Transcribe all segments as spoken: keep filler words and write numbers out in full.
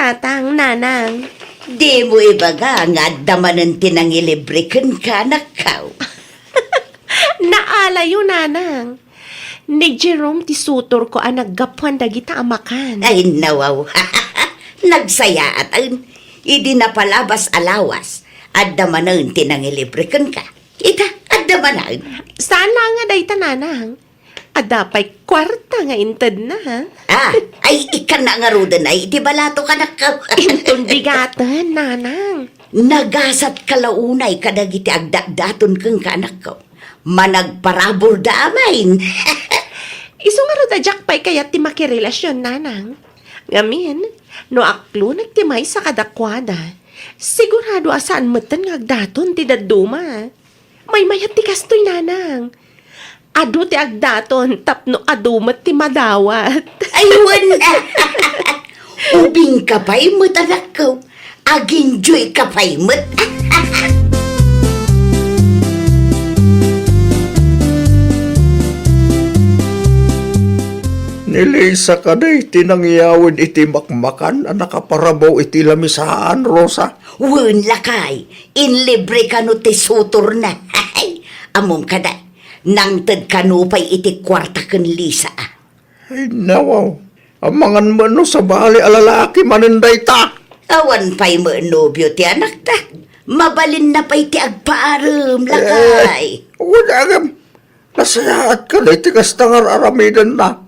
Atang, nanang. Dimo ibaga nga adda manen ti nangilibre kenka, anakko. Naalayo, nanang. Ni Jerome ti sutorko a naggapuan dagita a makan. Ay, nawaw. Nagsayaat, ay, idi napalabas a lawas, adda manen ti nangilibre kenka. Ita, adda manen. Saan laeng a dayta, nanang. Adda pay kuarta nga intedna, ha? Ah, ay, ikkanna ngaruden ay iti balato, anakko. Inton bigaten, nanang. Nagasat ka la unay kadagiti agdatdaton kenka, anakko. Managparabur da amin. Isu ngarud a diak pay kayat ti makirelasyon, nanang. Ngamin, no aklonek ti maysa kadakuada, sigurado a saan metten nga agdaton ti dadduma. Maymayat ti kastoy, nanang. Adu ti agdaton tapno adu met ti madawat. Ay, wen. Ubingka pay met, anakko. Aginjoyka pay met. Ni Lisa kadi ti nangyawid iti makmakan a nakaparabaw iti lamisaan, Rosa? Wen, lakay, inlibre kano ti sutorna. Ammom kada, nangted kano pay iti kuarta ken Lisa, a. Ay, nawaw. Amangan met no sabali a lalaki manen dayta. Awan pay met nobio ti anakta. Mabalinna pay ti agpaarem, lakay. Eh, wen, agam. Nasayaat kadi ti kasta nga ar-aramidenna.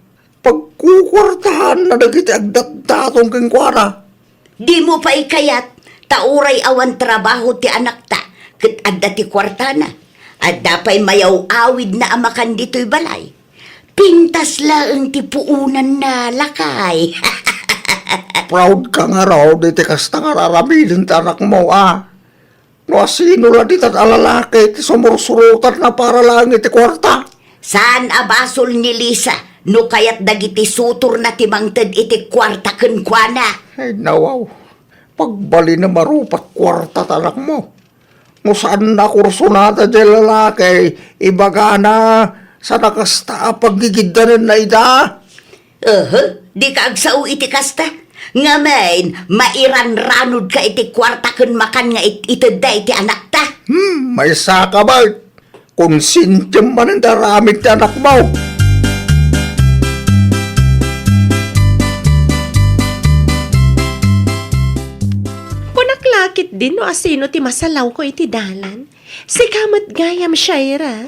Pagkukuartaanna dagiti agdatdaton kenkuana. Dimo pay kayat, ta uray awan trabaho ti anakta, ket adda ti kuartana. Adda pay mayaw-awidna a makan ditoy balay. Pintas laeng ti puonanna, lakay. Proud ka ngarud iti kasta nga ar-aramiden ti anakmo, a? No asino la ditan a lalaki ti sumursurotanna para laeng iti kuarta? Saan a basol ni Lisa no kayat dagiti sutorna ti mangted iti kuarta kenkuana. Ay, nawaw. Pagbalina marupat kuarta ti anakmo. No saanna a kursonada diay lalaki, ibagana, saan a kasta a paggigiddanenna ida. Aha, dika agsao iti kasta. Ngamin, mairanranodka iti kuarta ken makan nga it-, itedda iti anakta. Hmm, maysaka met. Konsientiem manen ti aramid ti anakmo. Kunak la ketdin no asino ti masalawko iti dalan. Sika met gayam, Shaira.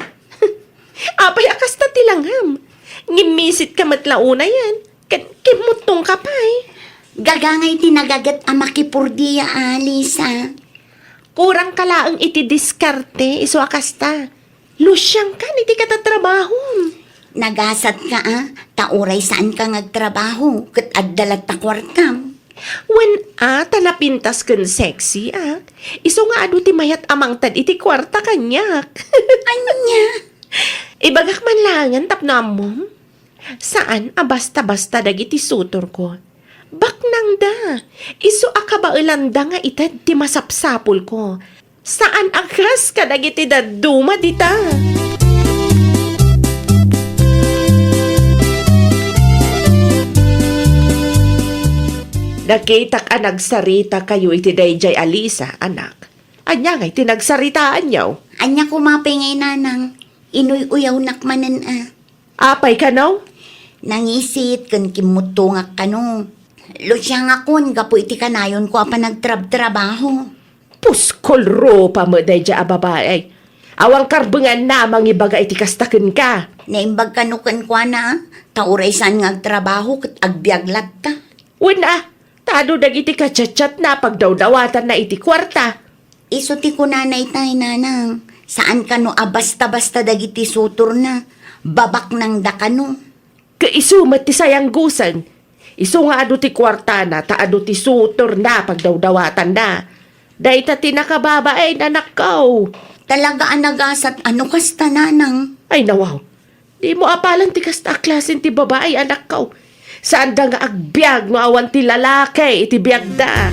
Apay a kasta ti langam? Ngimmisit ka met la unayen, ket kimmuttong ka pay. Gagangay ti nagaget a makipurdia, a, Lisa. Kurang ka laeng iti diskarte, isu a kasta. Lusiangkan iti katatrabahom. Nagasat ka, a, ta uray saan ka nga agtrabaho, ket adda latta kuartam. Wen a, ta napintas ken sexy, a. Isu nga adu ti mayat a mangted iti kuarta kaniak. Ania? Ibagak man laengen tapno ammom. Saan a basta-basta dagiti sutorko. Baknangda. Isu a kabaelanda nga ited ti masapsapulko. Saan a kas kadagiti dadduma dita. Nakitak a nagsaritakayo iti daydiay a Lisa, anak. Ania ngay ti nagsaritaanyo? Ania koma pay ngay, nanang? Inuy-uyawnak manen a. Apay kano? Nangisit ken kimmuttongak kano. Lusiangakon gapu iti kanayonko a panagtrabtrabaho. Puskol rupa met daydiay a babai. Awan karbenganna a mangibaga iti kasta kenka. Naimbag kano kenkuana, ta uray saan nga agtrabaho ket agbiag latta. Wen a, ta adu dagiti kachatchatna a pagdawdawatanna iti kuarta. Isu ti kunana itay, nanang, saan kano a basta-basta dagiti sutorna, babaknangda kano. Ket isu met ti sayanggosen. Isu nga adu ti kuartana ta adu ti sutorna a pagdawdawatanna. Dayta ti nakababain, anakko. Talaga a nagasat a no kasta, nanang. Ay, nawaw. Dimo apalan ti kasta a klasen ti babai, anakko. Saanda nga agbiag no awan ti lalaki iti biagda.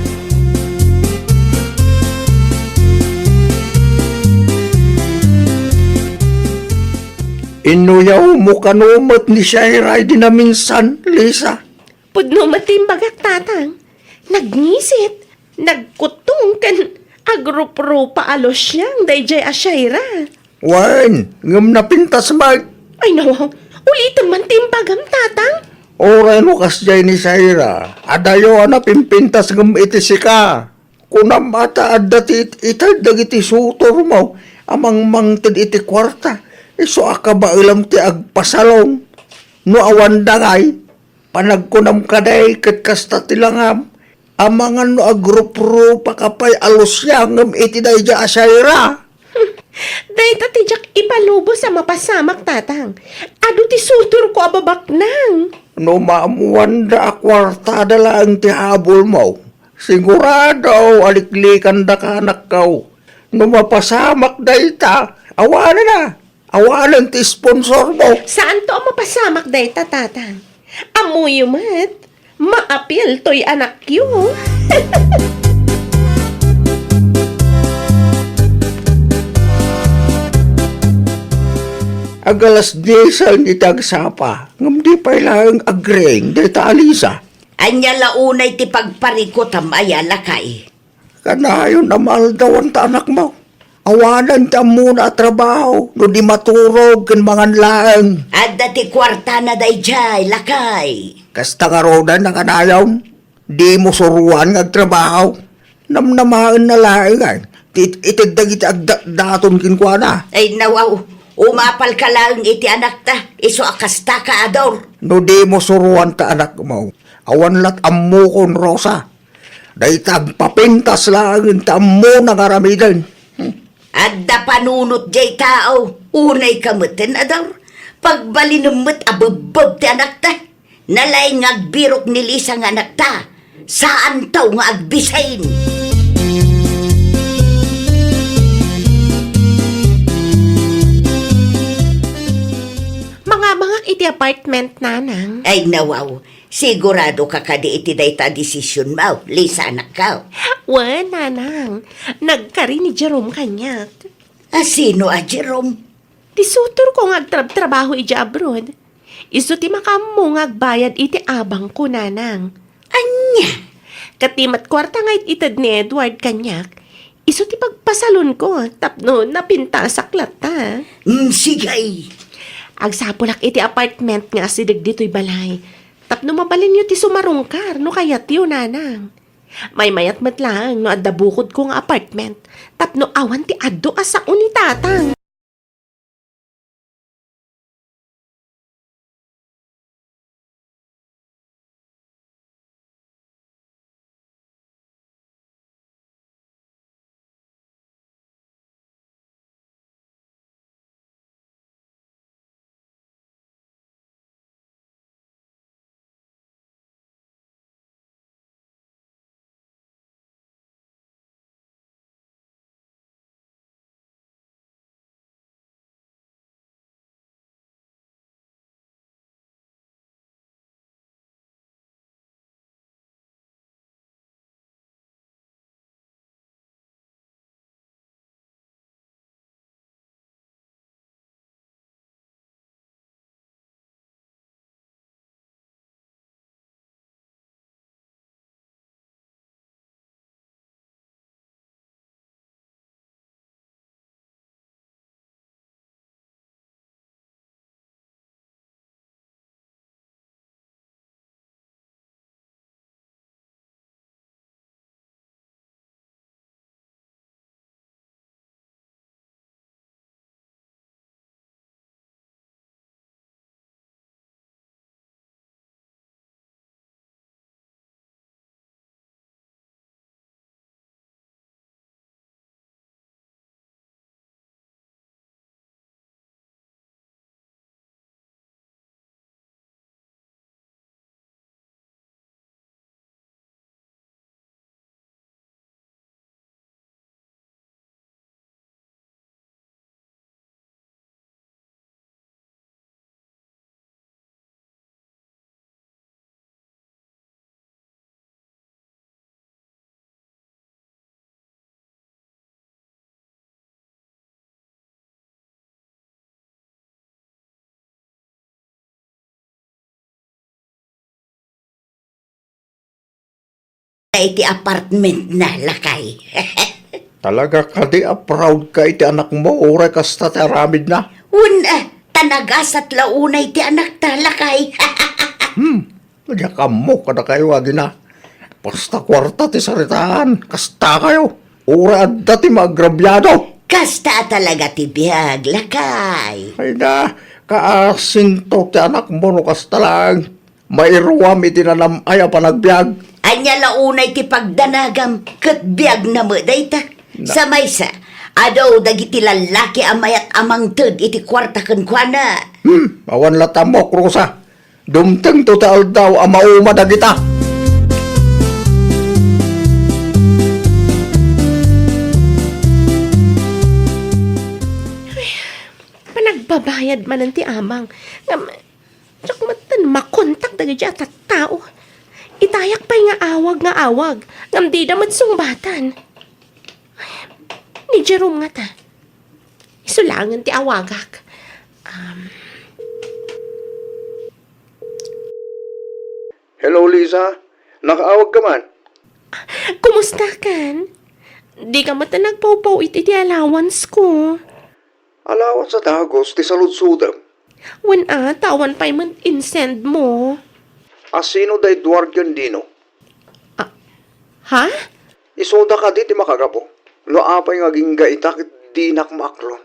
Inuyawmo kano met ni Shaira idi naminsan, Lisa? Pudno met ti imbagak, tatang. Nagngisit, nagkuttong ken agruprupa a lusiang daydiay a Shaira. Wen, ngem napintas met. Ay, nawaw. Ulitem man ti imbagam, Tatang. Uray no kasdiay ni Shaira, adayo a napimpintas ngem iti sika. Kunam a ta adda ti it-ited dagiti sutormo a mangmangted iti kuarta, isu a kabaelam ti agpasalong. No awan dangay, panagkunam kadi ket kasta ti langam, amangan no agruprupa ka pay a lusiangem iti daydiay a Shaira. Dayta ti diak ipalubos a mapasamak, Tatang. Adu ti sutorko a babaknang. No maammoanda a kuartada laeng ti habulmo, sigurado a liklikandaka, anakko. No mapasamak dayta, awanen a. Awanen ti sponsormo. Saanto a mapasamak dayta, Tatang. Ammoyo met, maapil toy anakyo. Ag-alas diesen iti agsapa, ngem di pay laeng agring dayta a Lisa. Ania la unay ti pagparikutam aya, lakay? Kanayon a maaldawan ta anakmo. Awanen ti ammona a trabaho no di maturog ken mangan laeng. Adda ti kuartana daydiay, lakay. Kasta ngaruden a kanayon, dimo suroan nga agtrabaho. Namnamaenna laeng, ay, ti it-ited dagiti agdatdaton kenkuana. Ay, nawaw, umapalka laeng iti anakta, isu a kastaka, Ador. No dimo suroan ta anakmo, awan lat ammokon, Rosa. Dayta agpapintas laeng ti ammona nga aramiden. Adda panunot diay tao, unayka meten, Ador. Pagbalinem met a bebbeb ti anakta. Nalaing nga agbirok ni Lisa nga anakta. Saanto nga agbisin. Mangabangak iti apartment, Nanang. Ay, nawaw. Siguradoka kadi iti dayta a desisionmo, Lisa, anakko? Wen, Nanang. Nagkari ni Jerome kaniak. A, sino a Jerome? Ti sutorko nga agtrabtrabaho idiay abroad. Isu ti makaammo nga agbayad iti abangko, Nanang. Ania? Ket ti met kuarta nga it-ited ni Edward kaniak, isu ti pagpasalonko tapno napintasak latta. Mm, sige. Agsapulak iti apartment nga asideg ditoy balay tapno mabalinyo ti sumarungkar no kayatyo, Nanang. Maymayat met laeng no adda bukodko nga apartment tapno awan ti adu a sao ni Tatang. iti apartmentna, lakay. Talaga kadi a proud ka iti anakmo, uray kasta ti aramidna? Wen, ah, ta nagasat la unay ti anakta, lakay. Hmm, diak ammo kadakayo, agina. Basta kuarta ti saritaan, kasta kayo. Uray adda ti maagrabiado. Kasta talaga ti biag, lakay. Ay na, kaasinto ti anakmo no kasta lang. Mairuam iti nanam-ay a panagbiag. Ania la unay ti pagdanagam ket biagna met dayta? Na- Sa maysa, adu dagiti lallaki a mayat a mangted iti kuarta kenkuana. Hmm, awan la tamok, Rosa. Dumtengto ti aldaw a mauma dagita. Panagbabayad manen ti amang. Ngem, diak metten makontak dagiti a tattao. Itayak pay nga awag nga awag, ngem dida met sungbatan. Ni Jerome ngata. Isu laengen ti awagak. Um, Hello, Lisa. Nakaawag ka man? Kumusta kan? Di ka met nagpawpaw iti, iti allowance ko. Allowance a dagos ti saludsodem. Wen a, ta awan pay met insend mo. A sino da Edward ken Dino? Ah, ha? Isuda kadi ti makagapu? No apay nga agingga ita ket dinak maaklon.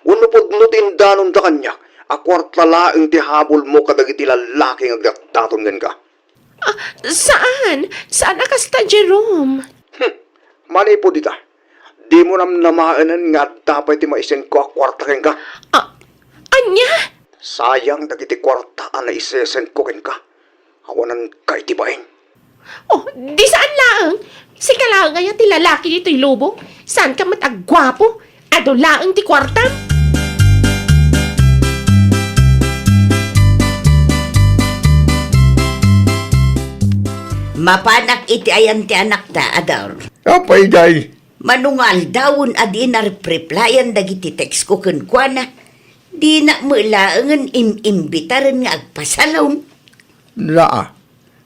Wenno pudno ti indanonda kaniak a kuarta laeng ti habol mo kadagiti lallaki nga agdatdaton kenka. Ah, saan? Saan a kasta, Jerome? Hmm. Manipud ita, dimo namnamaenan nga adda pay ti maisend ko a kuarta kenka. Ah, ania? Sayang dagiti kuarta a naisesend ko kenka. Awanan ka iti bain. Oh, di saan laeng? Sika laeng aya ti lalaki ditoy lubong? Saan ka met a guapo? Adu laeng ti kuartam? Mapanak iti ayan ti anakta, Ador. Apay, day? Mano nga aldawen a di narep-replyan dagiti text ko kenkuana, dinak met laengen im-imbitaren nga agpasalon. Naa,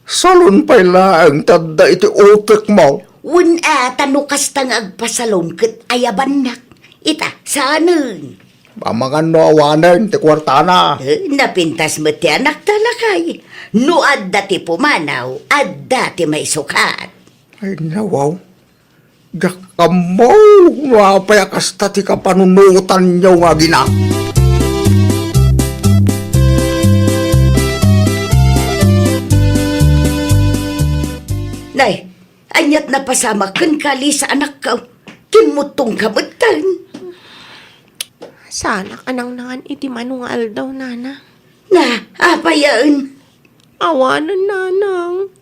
salon pay laeng ti adda iti utek mo. Wen a, ta no kasta nga agpasalon ket ayabannak. Ita, saanen? Amangan no awanen ti kuartana. Eh, napintas met ti anakta, lakay. No adda ti pumanaw, adda ti maisukat. Ay, nawaw. Diak ammo no apay a kasta ti kapanunotanyo nga agina. Nay, aniat napasamak kenka, Lisa, anakko? Kimmuttongka metten. Saanak a nangnangan iti mano nga aldaw, Nana. Na, apay aen? Awanen, Nanang.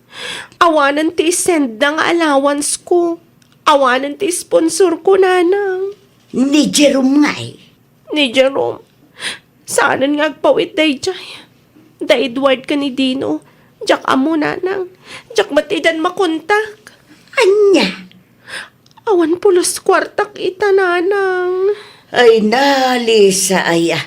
Awanen ti isendna nga allowance ko. Awanen ti sponsor ko, Nanang. Ni Jerome ngay? Ni Jerome. Saanen nga agpaw-it daydiay. Da Edward ken ni Dino. Diak ammo, Nanang. Diak met idan makontak. Ania? Awan pulos kuartak ita, Nanang. Ay, na, Lisa, aya.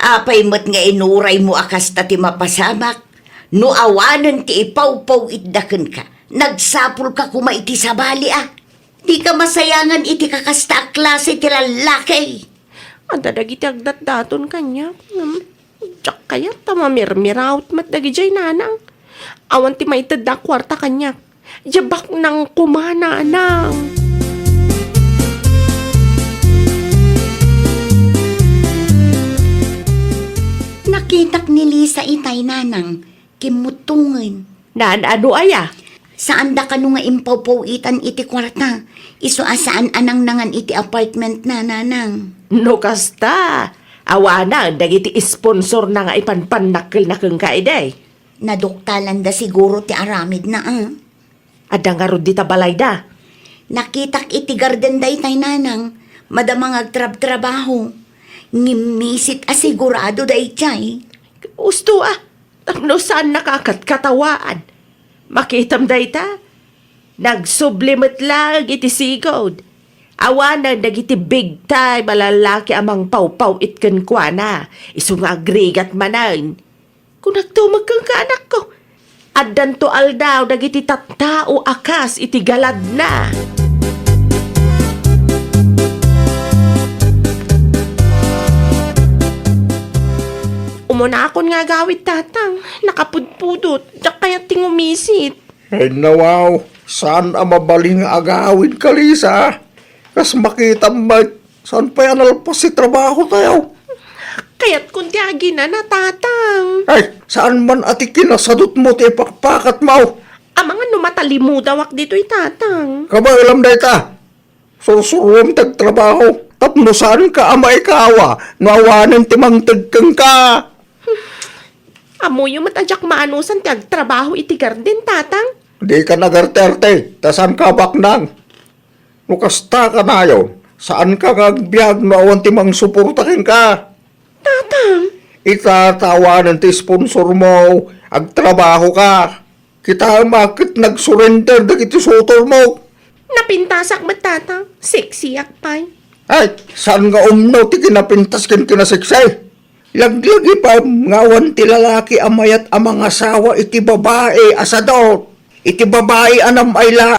Apay met nga inuraymo a kasta ti mapasamak? No awanen ti ipawpaw-itda kenka, nagsapulka koma iti sabali a. Dika masayangan iti kakasta a klase ti lallaki. Adda dagiti agdatdaton kaniak, ngem diak kayat ta mamirmiraot met dagidiay, Nanang. Awan ti maitedda a kuarta kaniak. Diay baknang koma, Nanang. Nakitak ni Lisa itay, Nanang. Kimmuttongen. Naan-ano aya? Saanda kano nga impawpaw-itan iti kuarta. Isu a saan a nangnangan iti apartmentna, Nanang. No kasta, awanen dagiti sponsorna nga ipanpannakkelna kenka idi. Naduktalanda siguro ti aramidna, a. Adda ngarud dita balayda? Nakitak iti garden daytay, Nanang. Madama nga agtrabtrabaho. Ngimmisit a sigurado daytay. Usto a, tapno saan nakakatkatawaan. Makitam dayta? Nagsubli met laeng iti sigud. Awanen dagiti big time a lalaki a mangpawpaw-it kenkuana. Isu nga agrigat manen. Kunak tumeng kenka, anakko. Addanto aldaw dagiti tattao a kas iti galadna. Umunakon nga agawid, Tatang. Nakapudpudot. Diak kayat ti ngumisit. Ay, nawaw. Saan a mabalin nga agawid, Kalisa? Kas makitam met, saan pay a nalpas ti trabaho tayo? Kayatkon ti aginana, Tatang. Ay, saan man a ti kinasadutmo ti ipakpakatmo? Amangan no matalimudawak ditoy, Tatang. Kabaelam dayta. Sursuruam ti agtrabaho. Tapno saanka a maikawa no awanen ti mangted kenka. Ammoyo met a diak maanusan ti agtrabaho iti garden, Tatang. Dika nagarte-arte, ta saanka a baknang. No kasta kanayon, saanka nga agbiag no awan ti mangsuporta kenka. Tatang! Ita, ta awanen ti sponsormo, agtrabahoka. Kitaem a ket nagsurrender dagiti sutormo. Napintasak met, Tatang. Sexiak pay. Ay, saan nga umno ti kinapintas ken kinaseksi? Laglagipem nga awan ti lalaki a mayat a mangasawa iti babai a sadot, iti babai a nam-ay la.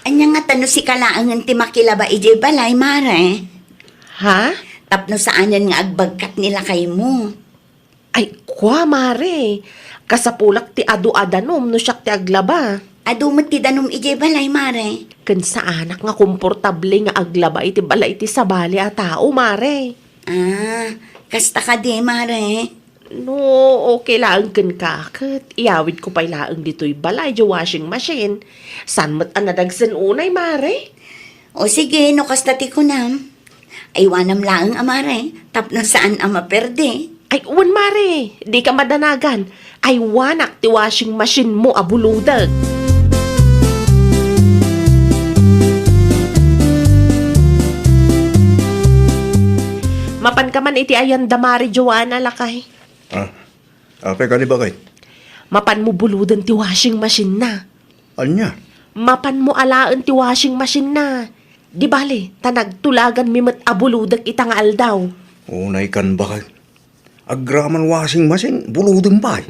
Ania ngata no sika laengen ti makilaba idiay balay, Mare? Ha? Tapno saanen nga agbagkat ni lakaymo. Ay, kua, Mare. Kasapulak ti adu a danum no siak ti aglaba. Adu met ti danum idiay balay, Mare. Ken saanak nga komportable nga aglaba iti balay ti sabali a tao, Mare. Ah, kasta kadi, Mare? No, okay laeng kenka, ket iyawidko pay laeng ditoy balay diay washing machine. Saan met a nadagsen unay, Mare? O sige, no kasta ti kunam. Aywanam laeng a, Mare, tapno saan a maperde. Ay, wen, Mare, dika madanagan. Aywanak ti washing machine mo a bulodek. Mapanka man iti ayan da Mare Joanna, lakay. Ah, apay kadi, baket? Mapanmo buloden ti washing machine na. Ania? Mapanmo alaen ti washing machine na. Di bale, ta nagtulaganmi met a bulodek ita nga aldaw. Unay kan, baket. Agraman washing machine, buloden pay.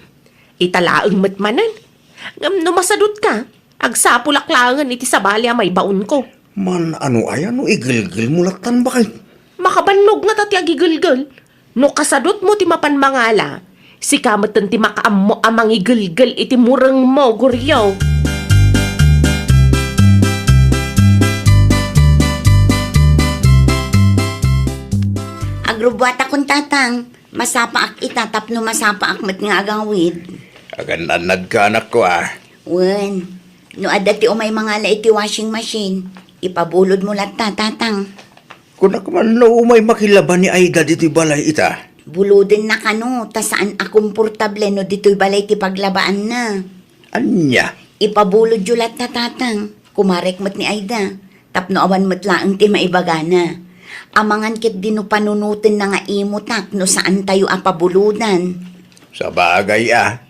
Ita laeng met manen. Ngem no masadutka, agsapulak laengen iti sabali a maibaonko. Man, ano aya no igelgel mo lattan, baket? Makabannog ngata ti agigelgel. No kasadutmo ti mapan mangala, sika metten ti makaammo a mangigelgel iti murengmo, Goryo. Agrubbuatakon, Tatang. Masapaak ita tapno masapaak met nga agawid. Agan-annadka, anakko, a. Wen, no adda ti umay mangala iti washing machine, ipabulodmo latta, Tatang. Kunak man no umay makilaba ni Aida ditoy balay ita. Bulodenna kano, ta saan a komportable no ditoy balay ti paglabaanna. Ania? Ipabulodyo latta, Tatang. Kumarek met ni Aida. Tapno awan met laeng ti maibagana. Amangan ketdi no panunotenna nga imotak no saantayo a pabulodan. Sabagay a.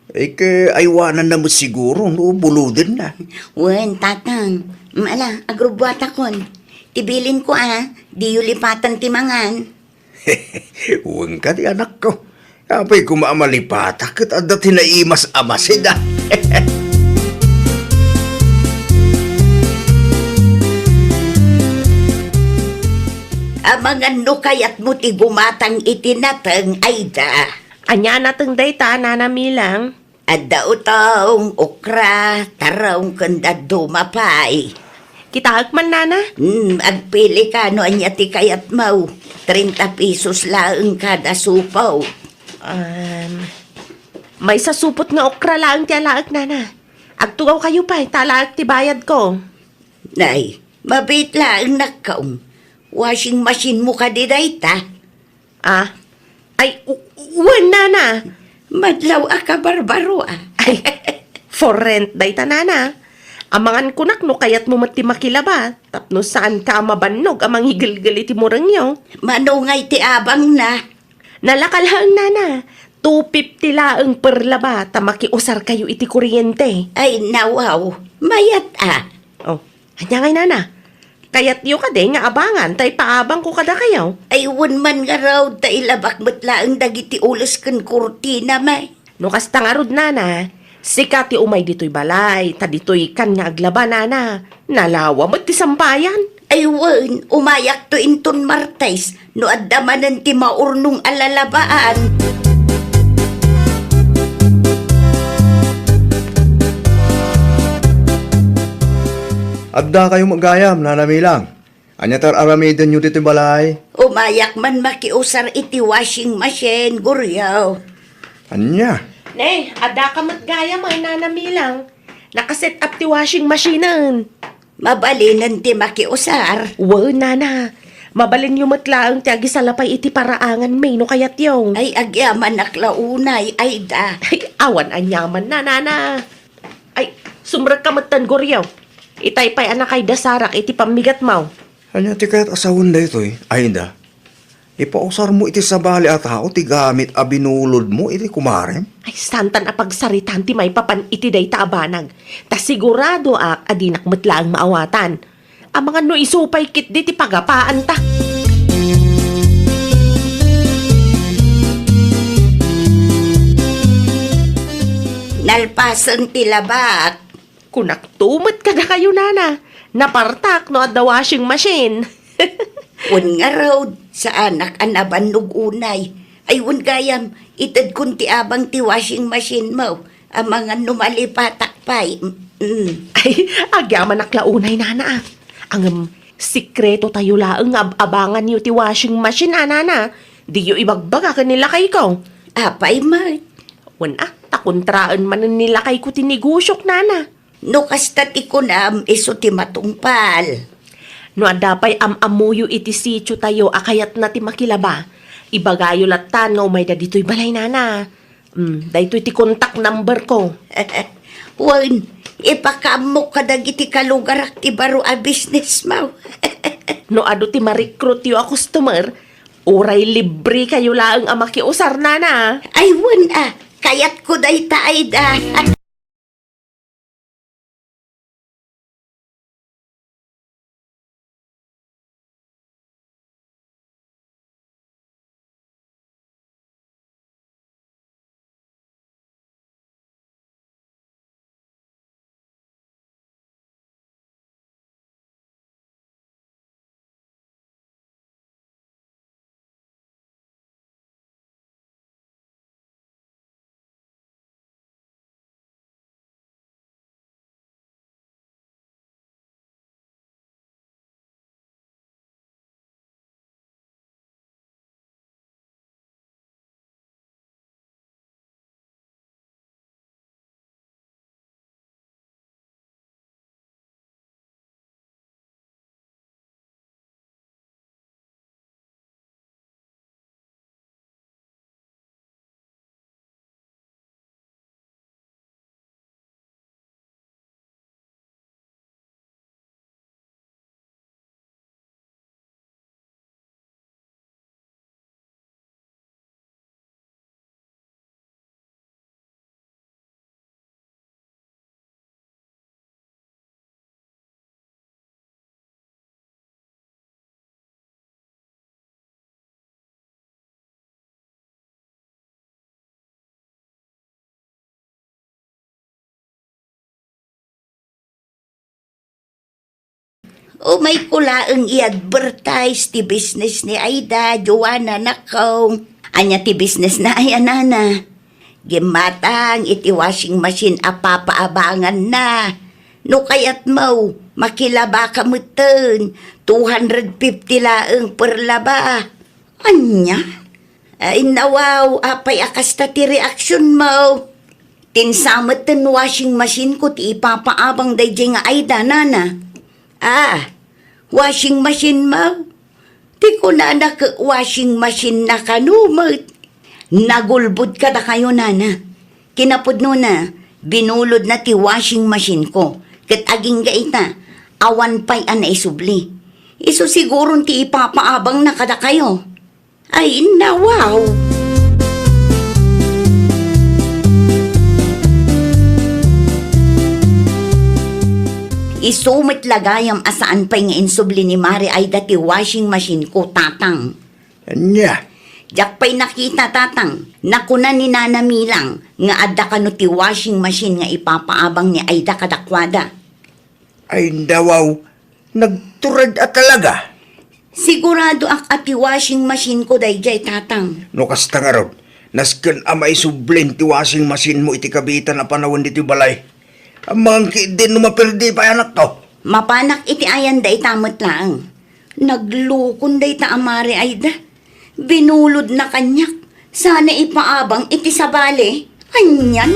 Ike, aywananna met siguro no bulodenna. Wen, Tatang. Mm, ala, agrubbuatakon. Ti bilinko a, diyo lipatan ti mangan. Wen kadi, anakko. Apay koma a malipatak ket adda ti naimas a masida. Amangan no kayatmo ti gumatang iti nateng, Aida. Ania nateng dayta, Nana Milang? Adda utong, okra, tarong, ken dadduma pay. Kitaek man, Nana. Hmm, agpili ka no ania ti kayatmo. Treinta pesos laeng kada supot. Um, maysa supot nga okra laeng ti alaek, Nana. Agtugaw kayo pay, ta alaek ti bayadko. Nay, mabiit laeng nakkaon. Washing machine mo kadi dayta? Ah? Ay, u-, wen, Nana. Madlaw a kabarbaro, a. Ay, for rent dayta, Nana. Amangan kunak no kayatmo met ti makilaba, tapno saanka a mabannog a mangigelgel iti murengyo. Mano ngay ti abangna? Nalakalhaeng, Nana. Two fifty laeng per laba, ta makiusar kayo iti kuryente. Ay, nawaw. Mayat, a. Oh, ania ngay, Nana? Kayatyo kadi nga abangan ta ipaabangko kadakayo? Ay, wen man ngarud, ta ilabak met laeng dagiti ules ken kurtina, may. No kasta ngarud, Nana, sika ti umay ditoy balay, ta ditoykan nga aglaba, Nana. Nalawa met ti sampayan. Ay, wen, umayakto inton Martes, no adda manen ti maurnong a lalabaan. Adda kayo met gayam, Nana Milang. Ania ti ar-aramidenyo ditoy balay? Umayak man makiusar iti washing machine, Goryo. Ania? Ne, adda ka met gayam, Nana Milang. Naka-set up ti washing machine-en. Mabalinen ti makiusar. Wen, Nana. Mabalinyo met laeng ti agisalapay iti paraanganmi no kayatyo. Ay, agyamanak la unay, Aida. Ay, awan aniamanna, Nana. Ay, sumrekka metten, Goryo. Itay pay a nakaidasarak iti pammigatmo. Ania ti kayat a sawen daytoy, Aida? Ipausarmo iti sabali a tao ti gamit a binulodmo iti kumarem? Ay, saantan a pagsaritaan ti maipapan iti dayta a banag. Ta siguradoak a dinak met laeng maawatan. Amangan no isu pay ketdi ti pagapaanta. Nalpasen ti labak. Kunakto met kadakayo, nana, napartak no adda washing machine. Wen ngarud, saanak a nabannog unay. Ay, wen gayam, itedkon ti abang ti washing machine mo. Amangan no malipatak pay. Mm. Ay, agyamanak la unay, nana, ah. Ngem, sekreto tayo laeng nga ab-abanganyo ti washing machine, a, nana. Diyo ibagbaga ken ni lakayko. Apay met? Wen, ah, ta kontraen manen ni lakayko ti negosiok, nana. No kasta ti kunam, isu ti matungpal. No adda pay am-ammoyo iti sitio tayo a kayatna ti makilaba, ibagayo lattan nga umayda ditoy balay, nana. Mm, daytoy ti contact number ko. Wen, ipakaammok kadagiti kalugarak ti baro a business mo. No adu ti ma-recruit yo a customer, uray libre kayo laeng a makiusar, nana. Ay, wen, ah, kayatko dayta, Aida. Umayko laeng i-advertise ti business ni Aida, Joanna, nakong. Ania ti business na aya, nana? Gimmatang iti washing machine a papaabanganna. No kayatmo, makilabaka metten, two hundred fifty laeng per laba. Ania? Ay, nawaw, apay a kasta ti reaksionmo? Tinsa metten washing machine ko ti ipapaabang daydiay nga Aida, nana. Ah, washing machine mo? Ti kunana ket washing machine na kano met. Nagulbod kadakayo, nana. Kinapudnona, binulodna ti washing machine ko. Ket agingga ita, awan pay a naisubli. Isu siguron ti ipapaabangna kadakayo. Ay, nawaw! Isu met la gayam a saan pay nga insubli ni Mare Aida ti washing machine ko, Tatang. Ania? Diak pay nakita, Tatang. Nakuna ni Nana Milang nga adda kano ti washing machine nga ipapaabang ni Aida kadakuada. Ay, nawaw, nagtured a talaga. Siguradoak a ti washing machine ko daydiay, Tatang. No kasta ngarud, nasken a maisublim ti washing machine mo iti kabiitan a panawen ditoy balay. Amangan ketdin no maperdi pay, anakko. Mapanak iti ayan dayta met laeng. Naglukon dayta a Mare Aida. Binulodna kaniak. Sana ipaabang iti sabali. Anian?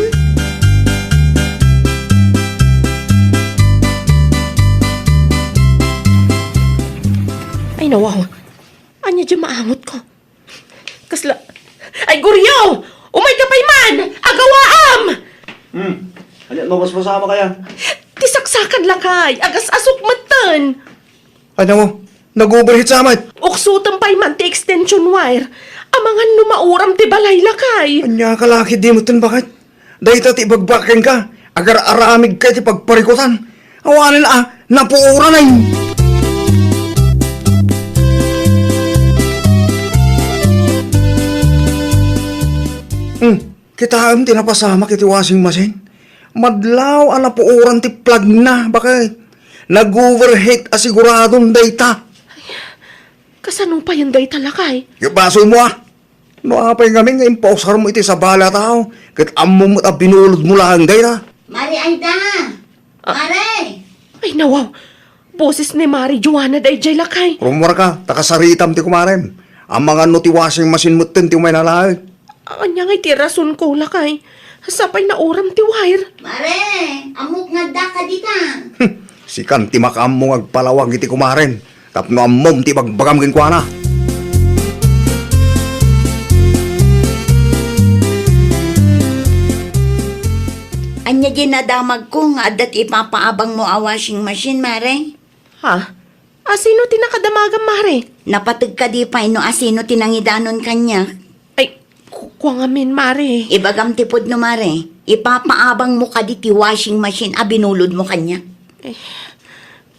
Ay, nawaw. Ania diay maangotko? Kasla, ay, Goryo! Umayka pay man! Agawaam! Hmm. Ania, mabasbasama kaya? Ti saksakan lakay, agas-asok metten. Ano? Nag-overheat sa amat. Uksotem pay man ti extension wire. Amangan no mauram ti balay lakay. Ania ka laki di mo tun bakat? Dayta ti ibagbag kenka, agar-aramidka iti pagparikutan. Awanen a, napuoran ay. Hmm, kitaem ti napasamak iti washing machine. Madlaw a napuoran ti plagna, bakay. Nag-overheat a siguradon dayta. Kasano payen dayta, lakay? Ket basolmo, a. No apay ngamin nga impausarmo iti sabali a tao, ket ammom met a binulodmo laeng dayta. Mare Aida! Ah. Mare! Ay, nawaw. Boses ni Mare Joanna daydiay, lakay. Rummuarka, ta kasaritam ti kumarem. Amangan no ti washing machine metten ti umay nalaeng. Ania ngay ti rasonko, lakay? Sapay nauram ti wire. Mare, ammok nga addaka dita. Hmm, sikan ti makaammo nga agpalawag iti kumarem tapno ammom ti ibagbagam kenkuana. Ania diay nadamagko nga adda ti ipapaabangmo a washing machine, Mare? Ha? Asino ti nakadamagam, Mare? Napateg kadi pay no asino ti nangidanon kaniak? Ay, ku-, kua ngamin, Mare. Ibagam ti pudno, Mare. Ipapaabangmo kadi ti washing machine a binulodmo kaniak? Eh,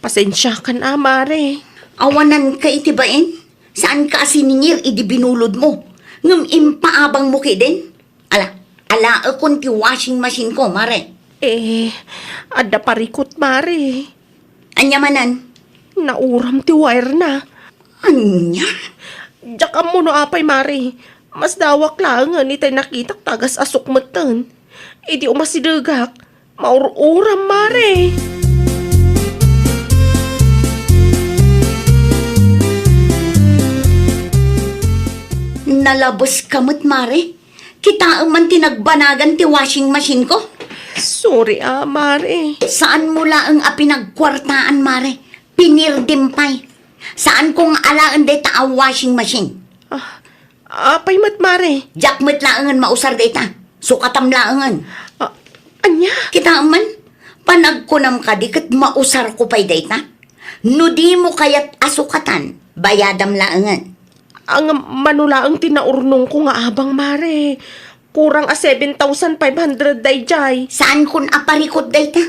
pasensiakan a, Mare. Awananka iti bain? Saanka a siningir idi binulodmo? Ngem impaabangmo ketdin? Ala, alaekon ti washing machine ko, Mare. Eh, adda parikut, Mare. Ania manen? Nauram ti wire na. Ania? Diak ammo no apay, Mare. Masdawak laengen itay nakitak ta agas-asok metten. Idi umasidegak, maur-uram, Mare. Nalabeska met, Mare. Kitaem man ti nagbanagan ti washing machine ko. Sorry a, Mare. Saanmo laeng a pinagkuartaan, Mare. Pinirdim pay. Saanko nga alaen dayta a washing machine. Ah, apay met, Mare? Diak met laengen mausar dayta. Sukatam laengen. Ah, ania? Kitaem man, panagkunam kadi ket mausarko pay dayta. No dimo kayat a sukatan, bayadam laengen. Ngem mano laeng ti naurnongko nga abang, Mare? Kurang a seven thousand five hundred daydiay. Saankon a parikut dayta.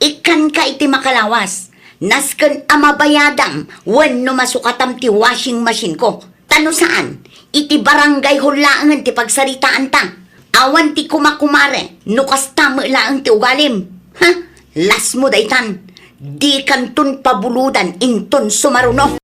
Ikkanka iti makalawas. Nasken a mabayadam wenno masukatam ti washing machine ko. Ta no saan, iti barangay hall laengen ti pagsaritaanta. Awan ti kumakumare no kasta met laeng ti ugalim. Ha? Lasmo daytan. Dikanton pabulodan inton sumaruno.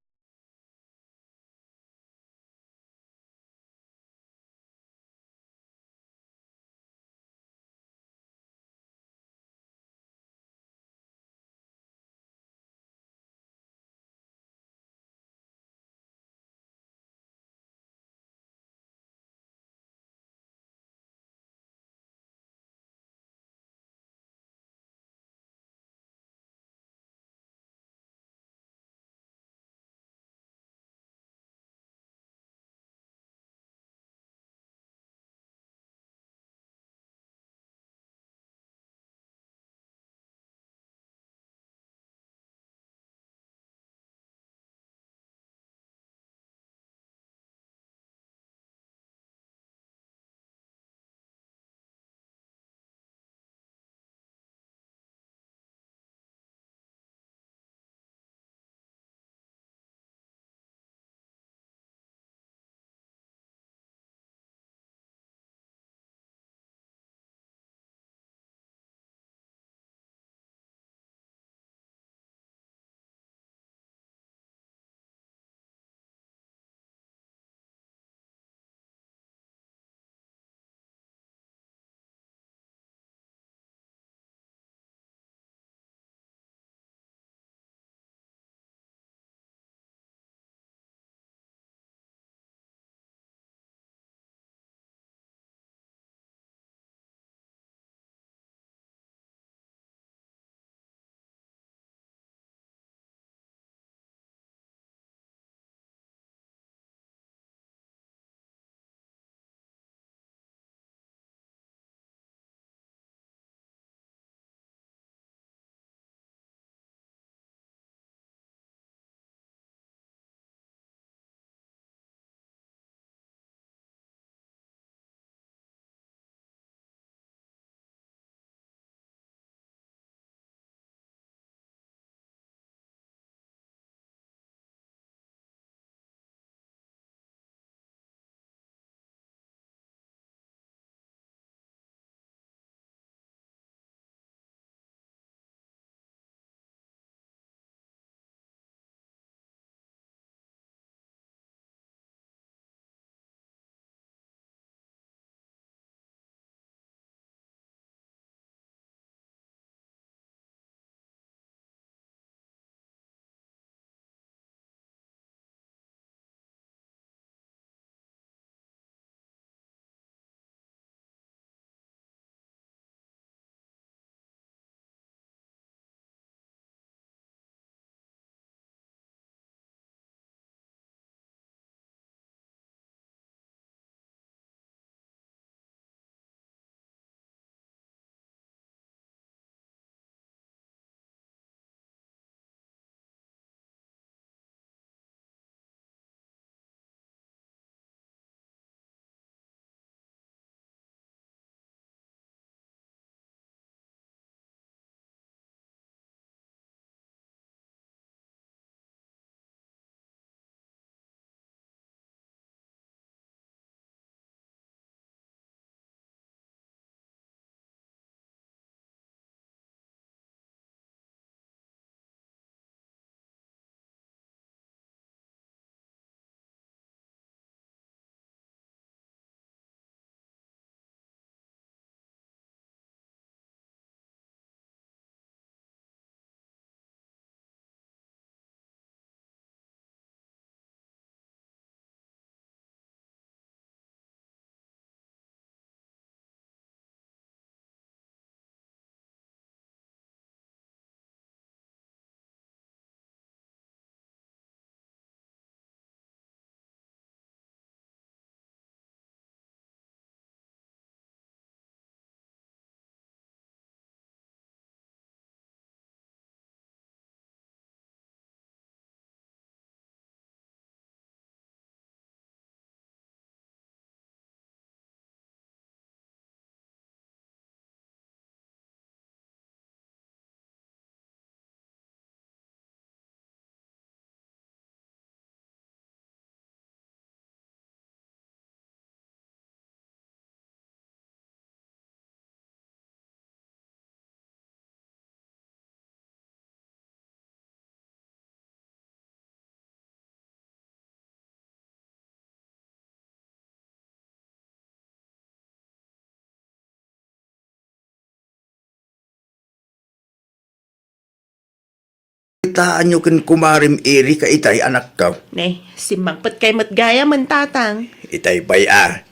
Kastaanyo ken kumarem Erika itay, anakko. Ne, simmangpetkay met gayamen, Tatang. Itay pay a,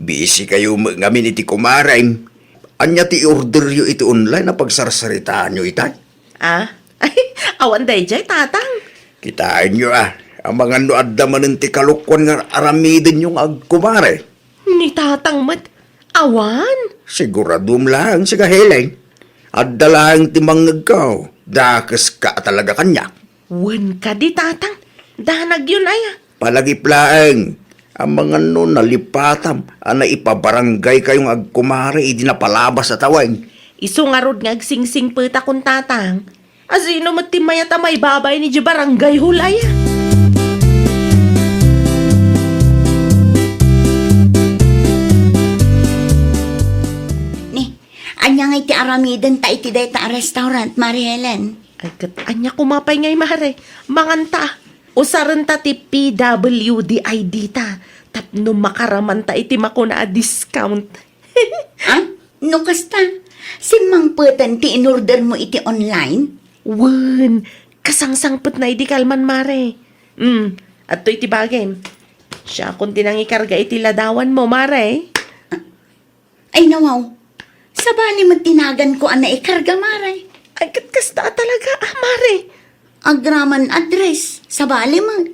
busy kayo met ngamin iti kumarem. Ania ti orderyo iti online a pagsarsaritaanyo itay? Ah? Awan dayjay, Tatang. Kitaenyo a, amangan no adda manen ti kalokuan nga aramidenyo nga agkumare. Ni Tatang met, awan? Siguradom laeng, sika Helen. Adda laeng ti mangngegko. Dakeska a talaga kaniak. Wen kadi, Tatang. Danagyon aya. Palagip laeng. Amangan no nalipatam a naipabaranggaykayo nga agkumare idi napalabas a tawen. Isu ngarud nga agsingsingpetakon, Tatang. Asino met ti mayat a maibabay ni di barangay hall aya? Ni, ania ngay ti aramidenta iti dayta a restaurant, Mari Helen? Ay, ket ania koma pay ngay, Mare? Manganta. Usarenta ti P W D I D ta, tapno makaramanta iti makuna a discount. Ah? No kasta, simmangpeten ti inordermo iti online? Wen, kasangsangpetna idi kalman, Mare. Hmm, adtoy ti bagim. Siakon ti nangikarga iti ladawanmo, Mare. Ay, nawaw. Sabali met ti naganko a naikarga, Mare. Ay, ket kasta a talaga, ah, Mare. Agraman address, sabali met.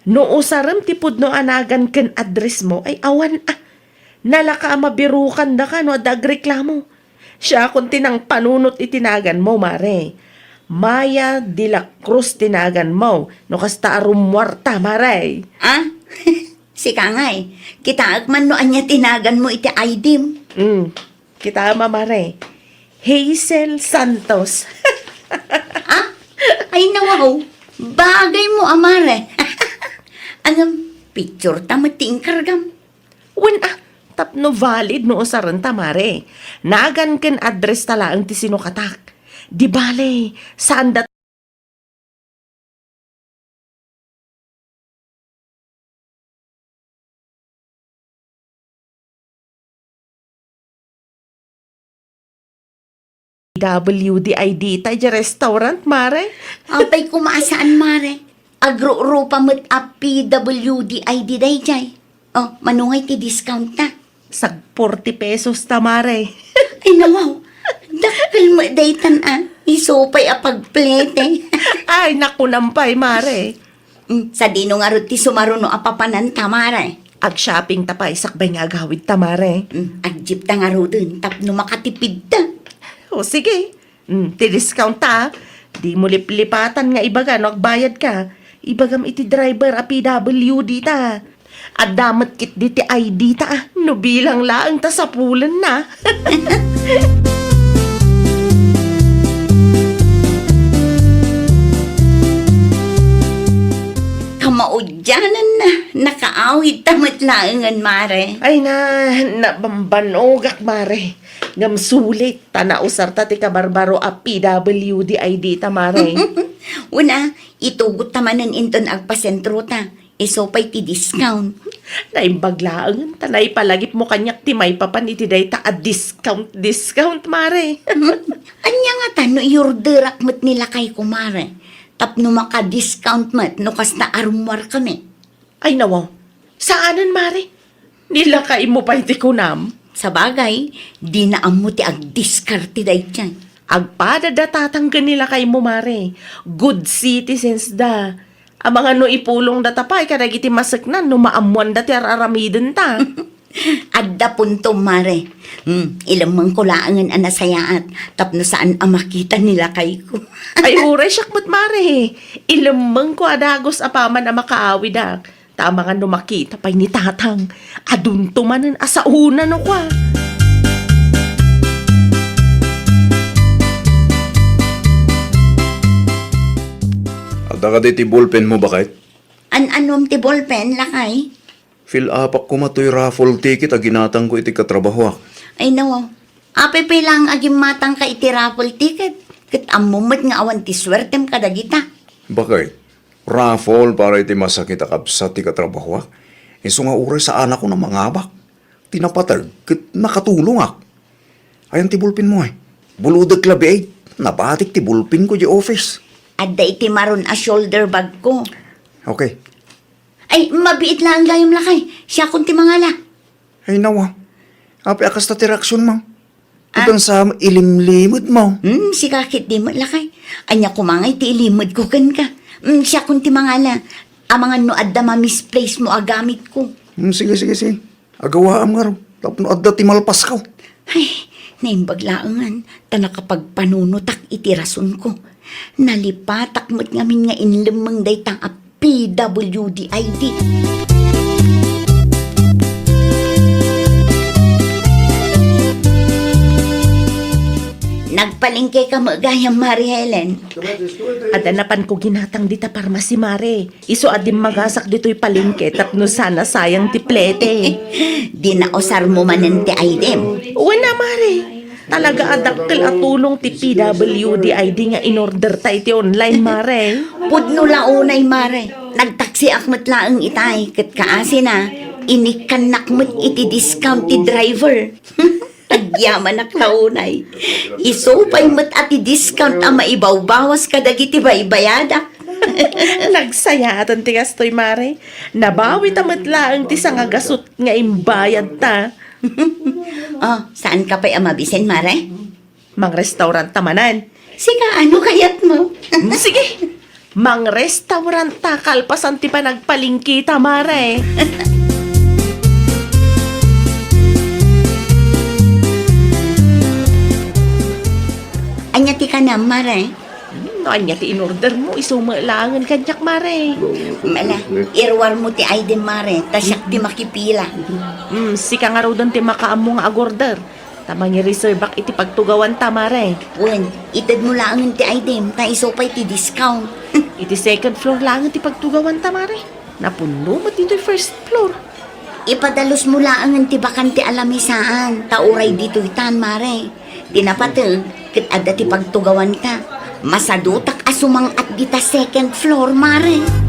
No usarem ti pudno a nagan ken addressmo, ay awan, ah. Nalaka a mabirukandaka no adda agreklamo. Siakon ti nangpanunot iti naganmo, Mare. Maya de la Cruz ti naganmo, no kasta a rummuarta, Mare. Ah? Sika ngay, kitaek man no ania ti naganmo iti I D-m. Mm. Kitaem a, Mare. Hazel Santos. Ah? Ay, nawaw. Bagaymo a, Mare. Ngem, picture ta met ti inkargam. Wen a, tapno valid no usarenta, Mare. Nagan ken address ta laeng ti sinukatak. Di bale, saan da W D I D ta idiay restaurant, Mare? Apay koma a saan, Mare. Agrurupa met a P W D I D dayjay. Oh, mano ngay ti discount ta? Sag forty pesos ta, Mare. Ay, nawaw. Dakkel met daytan a. Isu pay a pagplete. Ay, nakunam pay, Mare. Mm, sadino ngarud ti sumaruno a papananta, Mare? Ag-shopping ta pay sakbay nga agawid ta, Mare. Mm, ag-jeep ta ngaruden tapno makatipid ta. O, sige. Mm, ti discount ta, ah. Dimo liplipatan nga ibaga no agbayad ka. Ibagam iti driver a P W D ta. Adda met ketdi ti I D ta, ah. No bilang laeng ta sapulenna. Kamaudiananna, nakaawid ta met laengen, Mare. Ay na, nabambanogak, Mare. Ngem sulit ta nausarta ti kabarbaro a P W D I D ta, Mare. Wen a, itugot ta manen inton agpasentro ta. Isu pay ti discount. Naimbag laeng ta naipalagipmo kaniak ti maipapan iti dayta a discount, discount, Mare. Ania ngata no iorderak met ni lakayko, Mare? Tapno maka-discount met no kasta a rummuarkami. Ay, nawaw. Saanen, Mare? Ni lakaymo pay ti kunam? Sabagay, dina ammo ti agdiskarte daydiay. Agpada da tatang ken ni lakaymo, Mare. Good citizens da. Amangan no ipulongda ta pay kadagiti maseknan no maammoanda ti ar-aramidenta. Adda puntom, Mare. Hmm, ilemmengko laengen a nasayaat tapno saan a makita ni lakayko. Ay, uray siak met, Mare. Ilemmengko a dagus apaman a makaawidak. Ta amangan no makita pay ni tatang, adunto manen a saona no kua. Adda kadi ti ballpenmo, baket? An-anom ti ballpen, lakay? Fill-upak koma toy raffle ticket a ginatangko iti katrabahoak. Ay, nawaw. Apay pay laeng a gimmatangka iti raffle ticket, ket ammom met nga awan ti suertem kadagita. Baket, raffle para iti masakit a kabsat ti katrabahoak. Isu nga uray saanakon a mangabak. Ti napateg ket nakatulongak. Ayan ti bulpenmo, ay? Bulodek labi, ay. Nabatik ti bulpenko di office. Adda iti maroon a shoulder bag ko. Okay. Ay, mabiit laeng gayam, lakay. Siakon ti mangala. Ay, nawa. Apay a kasta ti reaksionmo? Ah. Iban sa ilimlimedmo. Hmm, sika ketdi met, lakay. Ania koma ngay ti ilimedko kenka? Hmm, siakon ti mangala. Amangan no adda ma-misplace mo a gamitko. Hmm, sige, sige, sige. Agawaam ngarud, tapno adda ti malpasko. Ay, naimbag laengen, ta nakapagpanunotak iti rasonko. Nalipatak met ngamin nga inlemmeng dayta a P W D I D. Nagpalengke ka met gayam, Mare Helen? Adda napanko ginatang dita parmasi, Mare. Isu a dimmagasak ditoy palengke tapno saan a sayang ti plete. Dinausarmo manen ti item? Wen a, Mare. Talaga a dakkel a tulong ti P W D I D nga inorderta iti online, Mare. Pudno la unay, Mare. Nagtaksiak met laeng itay, ket kaasina, inikkannak met iti discount ti driver. Agyamanak la unay. Isu pay met a ti discount a maibawbawas kadagiti baybayadak. Nagsayaaten ti kastoy, Mare. Nabawita met laeng ti sangagasut nga imbayadta. Oh, saan ka pay a mabisen, Mare? Mangrestaurant ta manen. Sika, ano kayatmo? Mm, sige. Mangrestaurant ta kalpasan ti panagpalengketa, Mare. Ania ti kanam, Mare? Hmm, no ania ti inordermo, isu met laengen kaniak, Mare. Mala, iruarmo ti item, Mare, ta siak ti makipila. Hmm, sika ngaruden ti makaammo nga agorder. Ta mangireservak iti pagtugawanta, Mare. Wen, itedmo laengen ti item, ta isu pay ti discount. Iti second floor laengen ti pagtugawanta, Mare. Napunno met ditoy first floor. Ipadalusmo laengen ti bakante a lamisaan, ta uray ditoytan, Mare. Ti napateg, ket adda ti pagtugawanta. Masadutak a sumang-at dita second floor, Mare.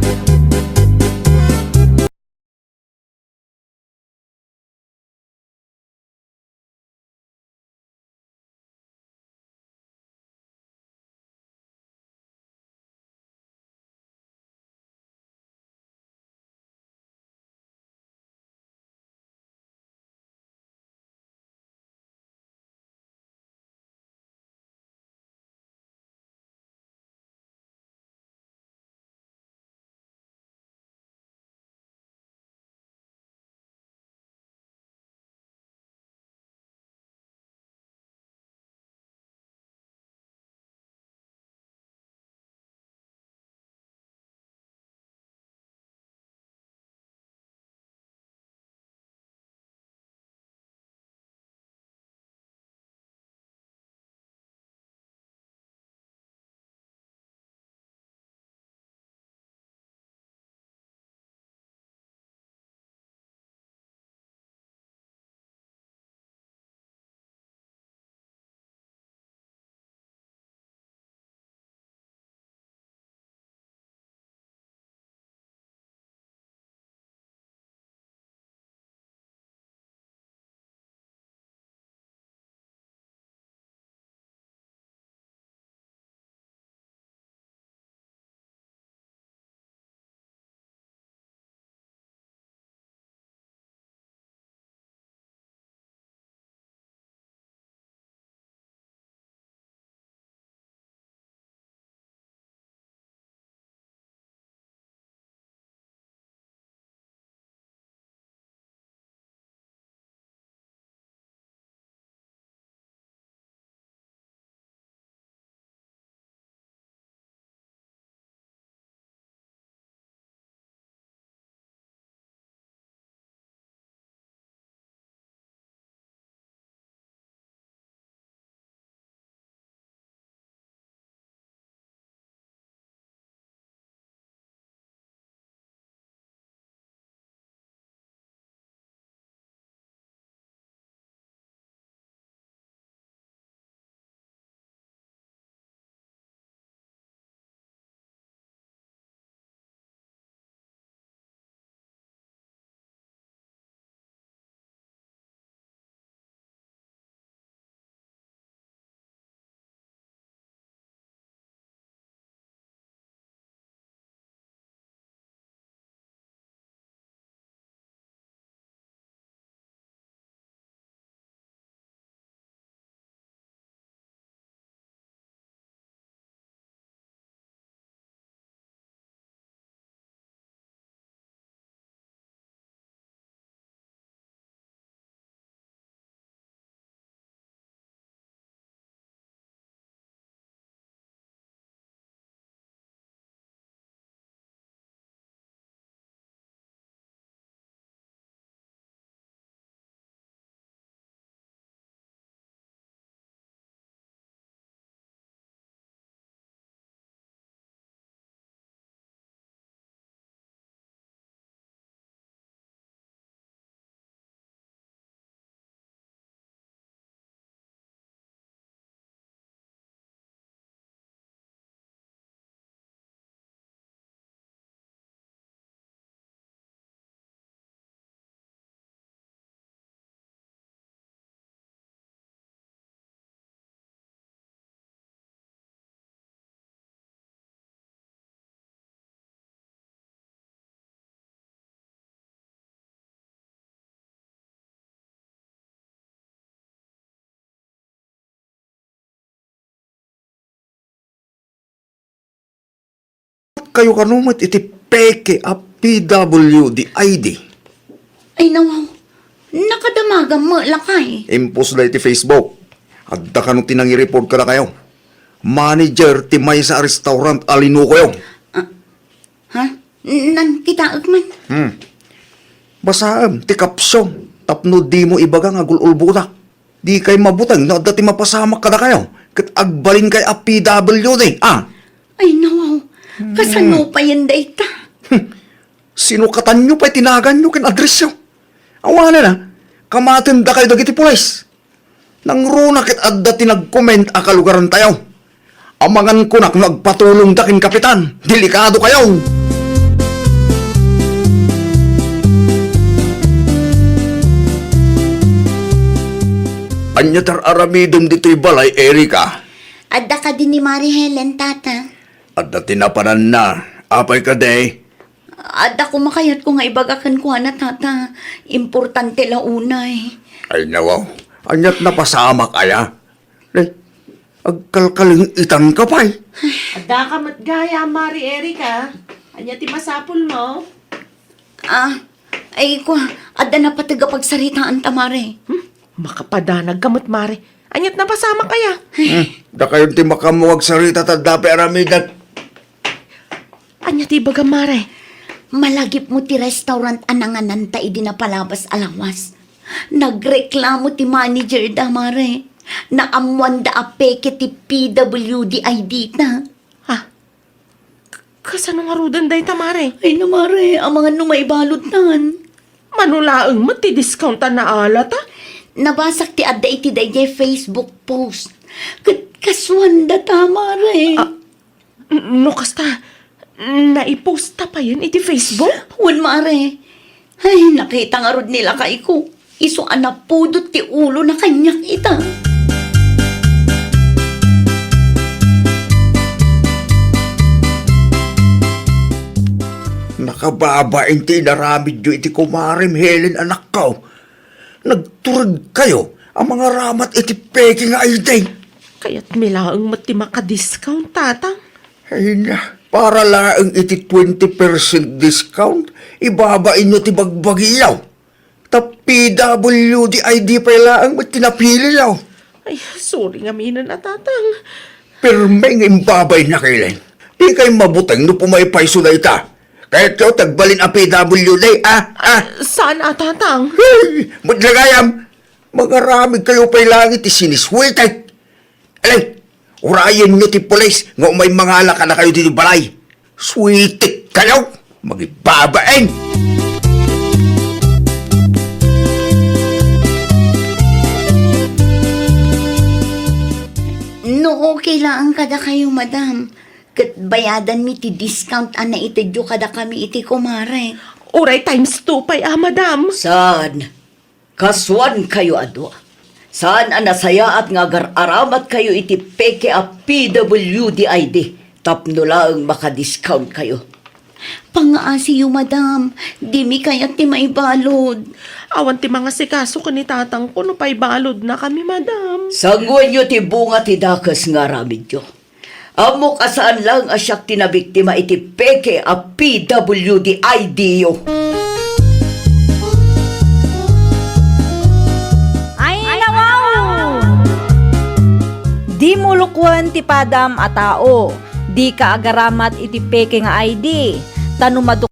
Kayo kano met iti peke a P W D I D? Ay, nawaw. Nakadamagam met lakay. Impostda iti Facebook. Adda kano ti nangireport kadakayo. Manager ti maysa a restaurant a linukoyo. Ah, ha? N-, nankitaek man. Hmm. Basaem ti caption tapno dimo ibaga nga gul-ulbotak. Dikay mabuteng no adda ti mapasamak kadakayo ket agbalinkay a P W D, a? Ay, nawaw. Hmm. Kasano payen dayta? Hmm. Sinukatanyo pay ti naganyo ken addressyo. Awanen a, kamatendakayo dagiti pulis. Nangruna ket adda ti nag-comment a kalugarantayo. Amangan kunak no agpatulongda ken Kapitan. Delikadokayo! Ania ti ar-aramidem ditoy balay, Erica? Adda kadi ni Mari Helen, Tata? Adda ti napananna. Apay kadi? Adda koma kayatko nga ibaga kenkuana, Tata. Importante la unay. Ay, nawaw. Ania ti napasamak aya? Ay, agkalkaling-itanka pay. Adda ka met gayam, Mari Erica. Ania ti masapulmo? Ah, ay, kua, adda napateg a pagsaritaanta, Mare. Hmm? Makapadanag ka met, Mare. Ania ti napasamak aya? Hmm, dakayon ti makaammo agsarita ta adda pay aramidek. Ania ti ibagam, Mare? Malagipmo ti restaurant a nangananta idi napalabas a lawas. Nagreklamo ti manager da, Mare. Naammoanda a peke ti P W D I D ta. Ha? K-, kasano ngaruden dayta, Mare? Ay na, Mare, amangan no maibaludtan. Mano laeng met ti discount a naalata? Nabasak ti adda iti daydiay Facebook post. Ket kasuanda ta, Mare. Ah, n-, no kasta, naiposta payen iti Facebook? Wen, Mare. Ay, nakita ngarud ni lakayko. Isu a napudot ti ulona kaniak ita. Nakababain ti inaramidyo iti kumarem Helen, anakko. Nagturedkayo a mangaramat iti peke nga I D. Kayatmi laeng met ti makadiscount, Tatang. Ay na, para laeng iti twenty percent discount, ibabainyo ti bagbagiyo. Ta P W D I D pay laeng met ti napiliyo. Ay, sorry ngamin a, Tatang. Pirme nga imbabain, Helen. Dikay mabuteng no pumaypayso dayta. Kayatyo ti agbalin a P W D, a? A? Saan a, Tatang? Hey, met la gayam. Mangaramidkayo pay laeng iti siniswetek. Alay, urayenyo ti pulis nga umay mangala kadakayo ditoy balay. Sweetek kayo, magibabain! No okay laeng kadakayo, madam, ket bayadanmi ti discount a naitedyo kadakami iti kumare. Uray times two pay a, madam. Saan? Kasuankayo a dua. Saan a nasayaat nga agar-aramatkayo iti peke a P W D I D tapno laeng makadiscountkayo. Pangngaasiyo, madam. Dimi kayat ti maibalud. Awan ti mangasikaso ken ni tatangko no paibaludnakami, madam. Sangoenyo ti bunga ti dakes nga aramidyo. Ammok a saan laeng a siak ti nabiktima iti peke a P W D I D yo. Ay, nawaw! Dimo lukuen ti padam a tao. Dika agaramat iti peke nga I D. Ta no maduk-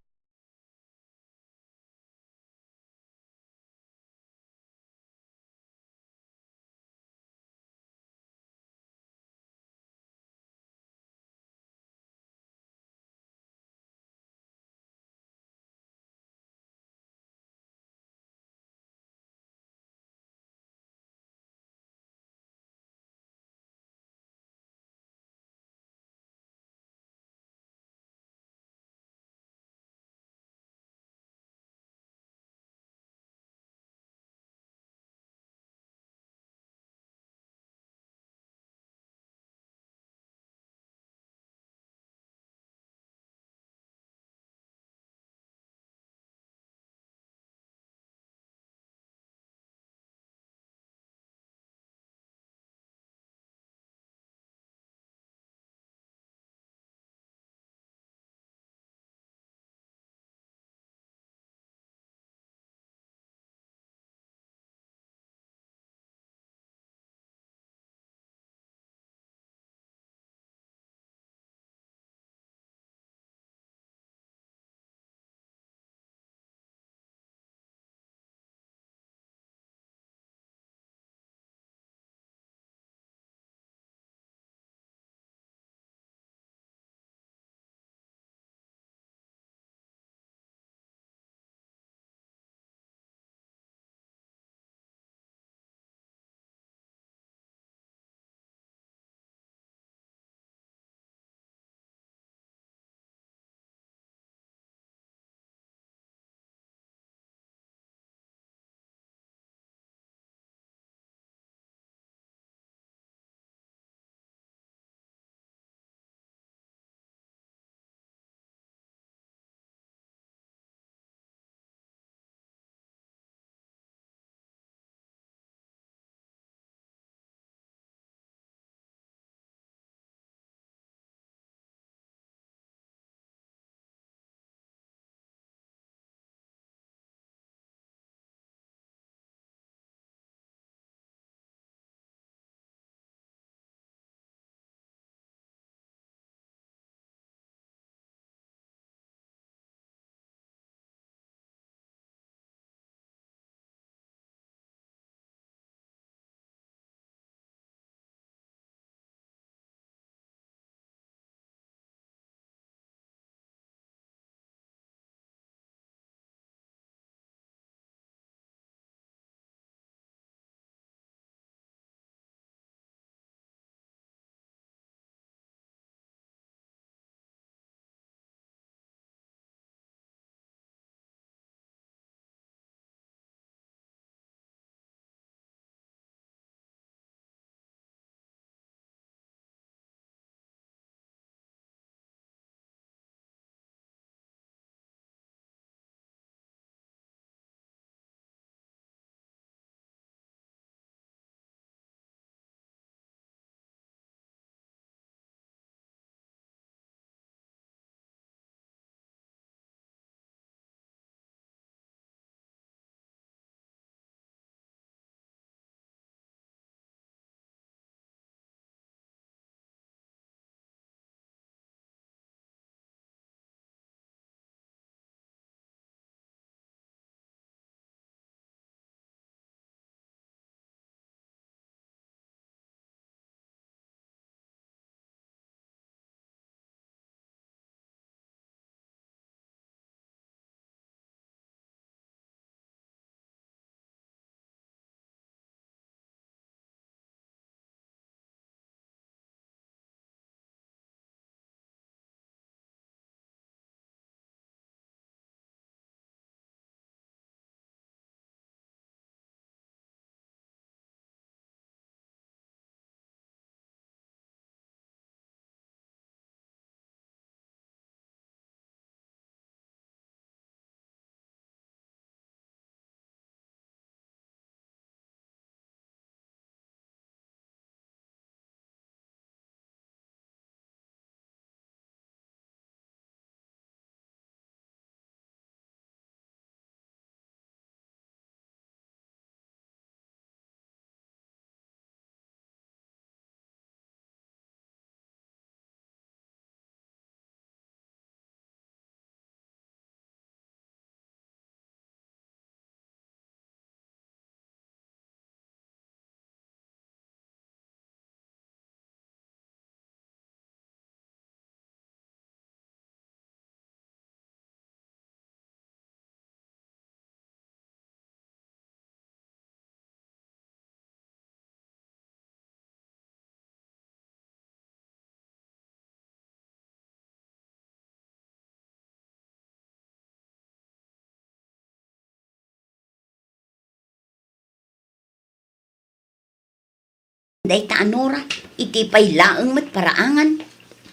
dayta a Nora, iti pay laeng met paraangan.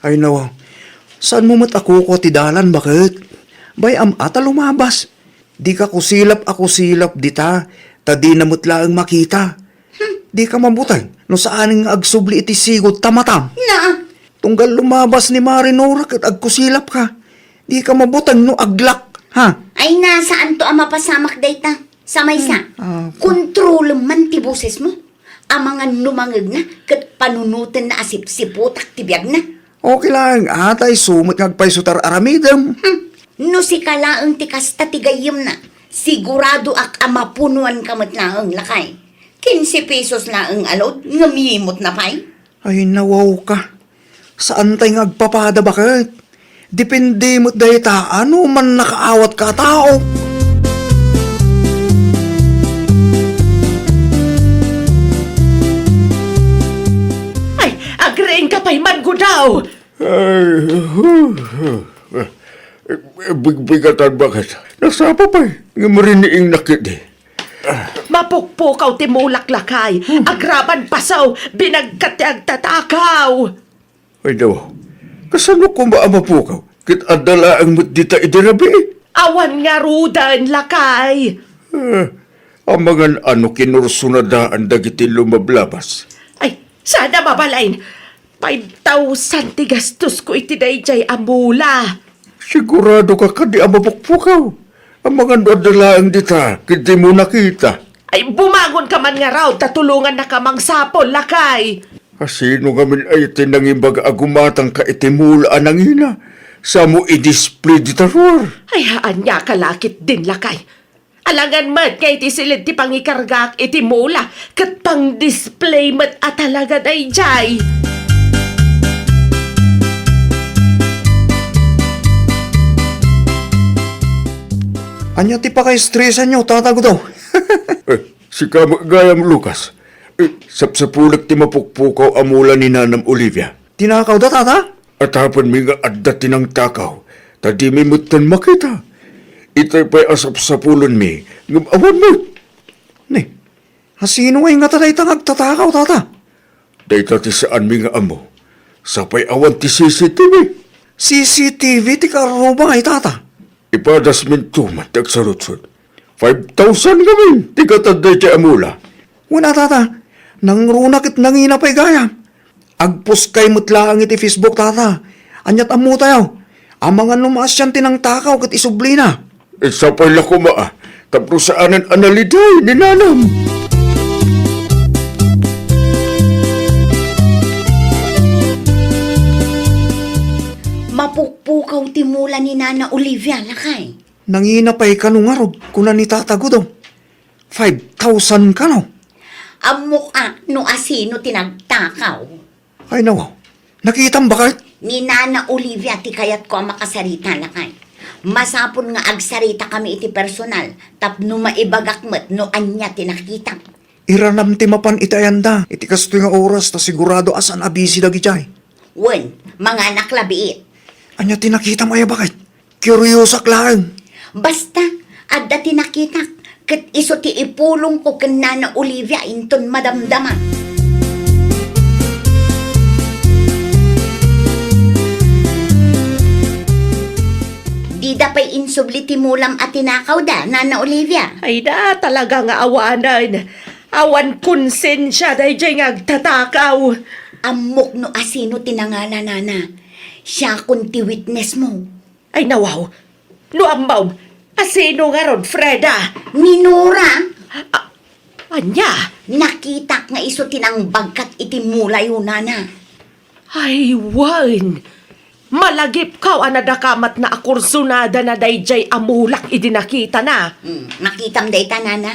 Ay, nawa. Saanmo met a kukua ti dalan, baket? Bay-am a ta lumabas. Dika kusilap a kusilap dita, ta dina met laeng makita. Hmm. Dika mabuteng no saanen nga agsubli iti sigud ta matam. Na. Tunggal lumabas ni Mari Nora ket agkusilapka. Dika mabuteng no aglak, ha? Ay, na, saanto a mapasamak dayta. Sa maysa, hmm, ah, kontrolem man ti bosesmo. Amangan no mangegna ket panunotenna a sipsiputak ti biagna. Okay laeng, atay, sumet nga agpayso ti ar-aramidem. Hmm. No sika laeng ti kasta ti gayyemna, siguradoak a mapunoanka met laeng, lakay. Kinse pesos laeng a load ngem yimotna pay. Ay, nawawka. Saantay nga agpapada, baket? Depende met dayta, no man nakaawatka a tao. Ay, agriingka pay man, Gudaw! Ay, bigbigatan, baket? Nasapa pay, ngem riniingnak idi. Mapukpukaw ti mulak, lakay. Hmm. Agraman pasaw, binagkat ti agtatakaw. Ay, daw, kasano koma a mapukaw? Ket adda laeng met dita idi rabii. Awan ngaruden, lakay. Eh, amangan a no kinursonadaan dagiti lumablabas. Ay, saan a mabalin. Five thousand ti gastosko iti daydiay a mula. Siguradoka kadi a mapukpukaw? Amangan no adda laeng dita, ket dimo nakita. Ay, bumangonka man ngarud, ta tulongannaka mangsapul, lakay. Asino ngamin aya ti nangibaga a gumatangka iti mula a nangina? Samo i-display dita ruar. Ay, haan nga kalakit din, lakay. Alangan met nga iti silid ti pangikargaak iti mula, ket pang-display met a talaga daydiay. Ania ti pakaistresanyo, Tata Gudaw? Eh, sika met gayam, Lucas. Eh, sapsapulek ti mapukpukaw a mula ni Nanam Olivia. Tinakawda, Tata? Atapenmi nga adda ti nangtakaw, ta dimi metten makita. Itay pay a sapsapulenmi, ngem awan met. Ni, asino ngay ngata dayta nga agtatakaw, Tata? Dayta ti saanmi nga ammo. Sapay awan ti C C T V. C C T V ti karruba ngay, Tata? Ipadasminto man ti agsaludsod. Five thousand ngamin ti gatad daydiay a mula. Wen a, Tata, nangruna ket nangina pay gayam. Agpuskay met laeng iti Facebook, Tata. Aniat ammotayo? Amangan no maasian ti nangtakaw ket isublina. Sapay la koma, a, tapno saanen a naliday ni Nanam. Mapukpukaw ti mula ni Nana Olivia, lakay. Nangina pay kano ngarud, kuna ni Tata Gudaw. Five thousand kano? Ammok a no asino ti nagtakaw. Ay, nawaw. Nakitam, baket? Ni Nana Olivia ti kayatko a makasarita, lakay. Masapul nga agsarita kami iti personal, tapno maibagak met no ania ti nakita. Iranam ti mapan iti ayanda, iti kastoy nga oras, ta sigurado a saan a busy dagidiay. Wen, manganak la biit. Ania ti nakitam aya, baket? Kuriosak laeng. Basta, adda ti nakitak, ket isu ti ipulongko ken Nana Olivia inton madamdama. Dida pay insubli ti mulam a tinakawda, Nana Olivia? Ay da, talaga nga awanen. Awan konsensia daydiay nga agtatakaw. Ammok no asino ti nangalanana. Siakon ti witnessmo. Ay, nawaw. No ammom, asino ngarud, Freda? Ni Nora. A-, ania? Nakitak nga isu ti nangbagkat iti mulayo, Nana. Ay, wen. Malagipkaw a nadakamatna a kursunadana daydiay a mulak idi nakitana. Hmm, nakitam dayta, Nana?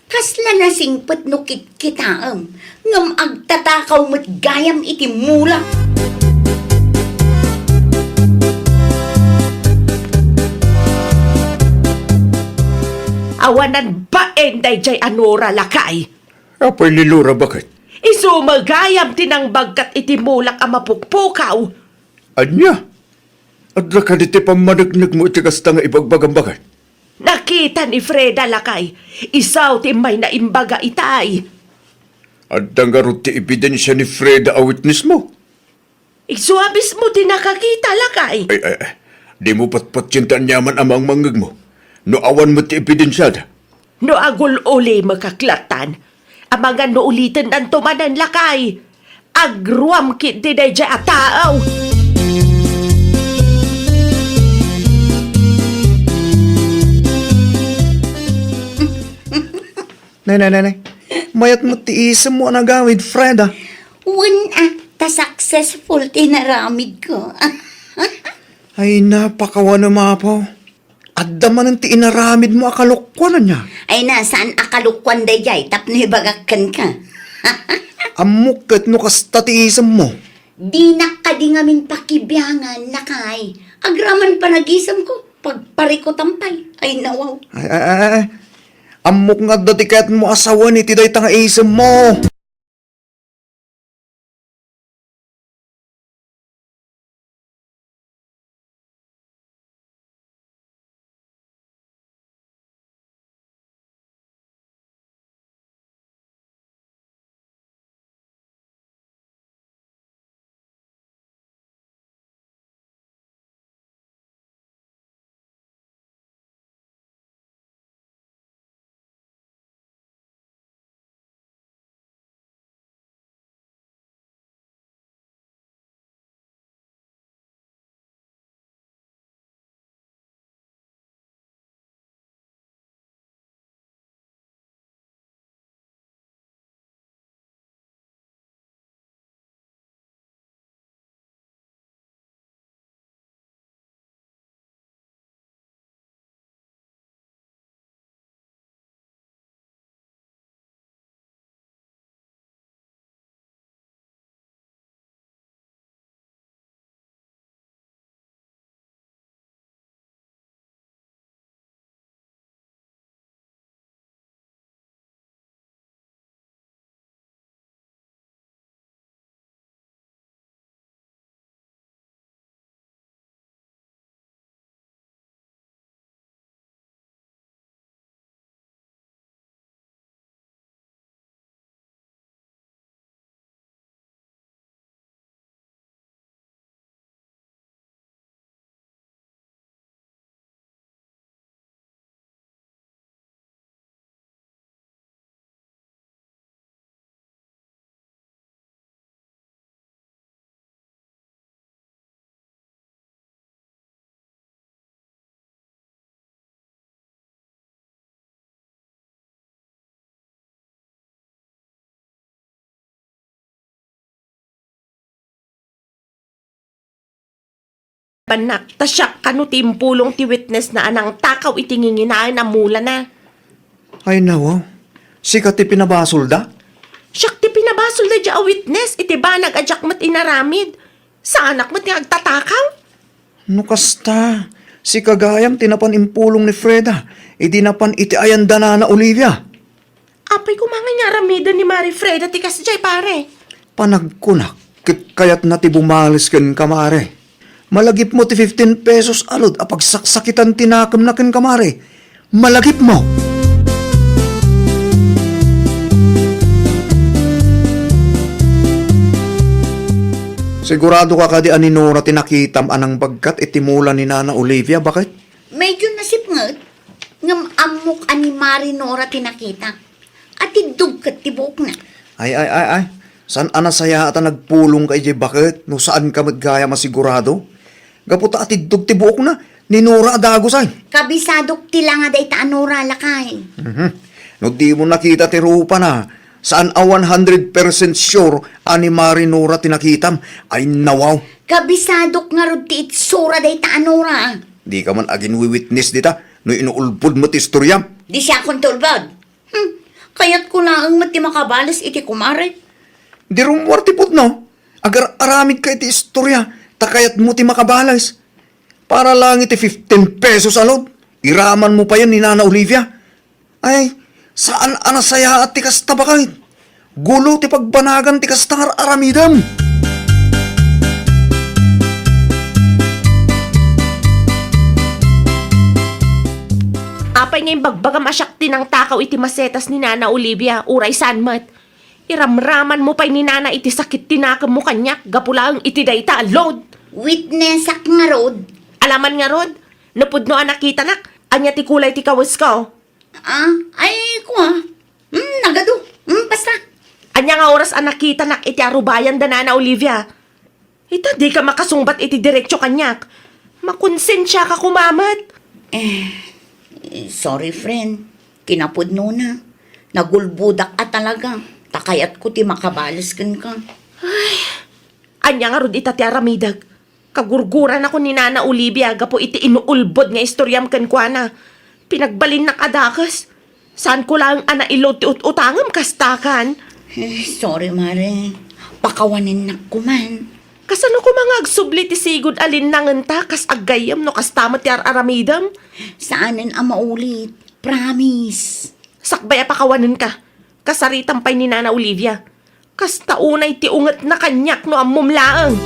Kasla nasingpet no kitkitaem, ngem agtatakaw met gayam iti mula. Awanan bain daydiay a Nora, lakay. Apay ni Nora, baket? Isu met gayam ti nangbagkat iti mulak a mapukpukaw. Ania? Adda kadi ti pammaneknekmo iti kasta nga ibagbagam, baket? Nakita ni Freda, lakay. Isu ti immayna imbaga itay. Adda ngarud ti ebidensia ni Freda a witnessmo? Isu a mismo ti nakakita, lakay. Ay, ay, ay. Dimo patpatien ti aniaman a mangmangngegmo. No awan met ti ebidensiada. No agul-ulimekak lattan, amangan no ulitennanto manen, lakay. Agruam ketdi daydiay a tao. Nay, nay, nay, nay. Mayat met ti isemmo a nagawid, Freda. Wen a, ta successful ti inaramidko. Ay, napakawanem, Apo. Adda manen ti inaramidmo a kalokuan, ania? Ay na, saan a kalokuan daydiay tapno ibagak kenka? Ammok ket no kasta ti isemmo. Dinak kadi ngamin pakibiangan, lakay. Agraman panagisemko, pagparikutan pay. Ay, nawaw. Ay, ay, ay, ay. Ammok nga adda ti kayatmo a sawen iti dayta nga isemmo. Bannak, ta siak kano ti impulong ti witness na a nangtakaw iti nginginaen a mulana. Ay, nawaw. Sika ti pinabasolda? Siak ti pinabasolda daydiay a witness iti banag a diak met inaramid. Saanak met nga agtatakaw? No kasta, sika gayam ti napan impulong ni Freda idi napan iti ayan da Nana Olivia. Apay koma nga aramiden ni Mari Freda ti kasdiay, pare? Panagkunak, ket kayatna ti bumales kenka, Mare. Malagipmo ti fifteen pesos a load a pagsaksakitan ti nakemna kenka, Mare. Malagipmo! Sigurado ka kadi a ni Nora ti nakitam a nangbagkat iti mula ni Nana Olivia, baket? Medyo nasipnget, ngem ammok a ni Mari Nora ti nakita. Atiddog ket ti buokna. Ay, ay, ay, ay. Saan a nasayaat a nagpulongka idiay baket no saanka met gayam a sigurado? Gapu ta atiddog ti buokna, ni Nora a dagus ay. Kabisadok ti langa dayta a Nora, lakay. Mhm. No dimo nakita ti rupana, saan a one hundred percent sure a ni Mari Nora ti nakitam. Ay, nawaw. Kabisadok ngarud ti itsura dayta a Nora. Dika man aginwi-witness dita, no inuulbodmo ti istoriam. Di siakon ti ulbod. Hmm, kayatko laeng met ti makabales iti kumare. Di rummuar ti pudno. Agar-aramidka iti istoria, ta kayatmo ti makabales. Para laeng iti fifteen pesos a load, iramanmo payen ni Nana Olivia. Ay, saan a nasayaat ti kasta, baket. Gulo ti pagbanagan ti kasta nga ar-aramidem. Apay nga imbagbagam a siak ti nangtakaw iti masetas ni Nana Olivia, uray saan met? Iramramanmo pay ni Nana iti sakit ti nakemmo kaniak gapu laeng iti dayta a load. Witnessak ngarud. Alaman ngarud, no pudno a nakitanak, ania ti kulay ti kawesko? Ah, ay, kua. Hmm, nagadu. Hmm, basta. Ania nga oras a nakitanak iti arubayan da Nana Olivia? Ita, dika makasungbat iti diretso kaniak. Makonsensiaka koma met. Eh, sorry, friend. Kinapudnona. Nagulbodak a talaga. Ta kayatko ti makabales kenka. Ania ngarud ita ti aramidek? Kagurguranako ni Nana Olivia gapu iti inuulbod nga istoriam kenkuana. Pinagbalinnak a dakes. Saanko laeng a nailod ti ut-utangem, kastakan? Eh, sorry, Mare. Pakawanennak koman. Kasano koma nga agsubli ti sigud a linnangenta kas aggayyem no kasta met ti ar-aramidem? Saanen a maulit. Promise. Sakbay a pakawanenka. Kasaritam pay ni Nana Olivia. Kasta unay ti ungetna kaniak no ammom laeng.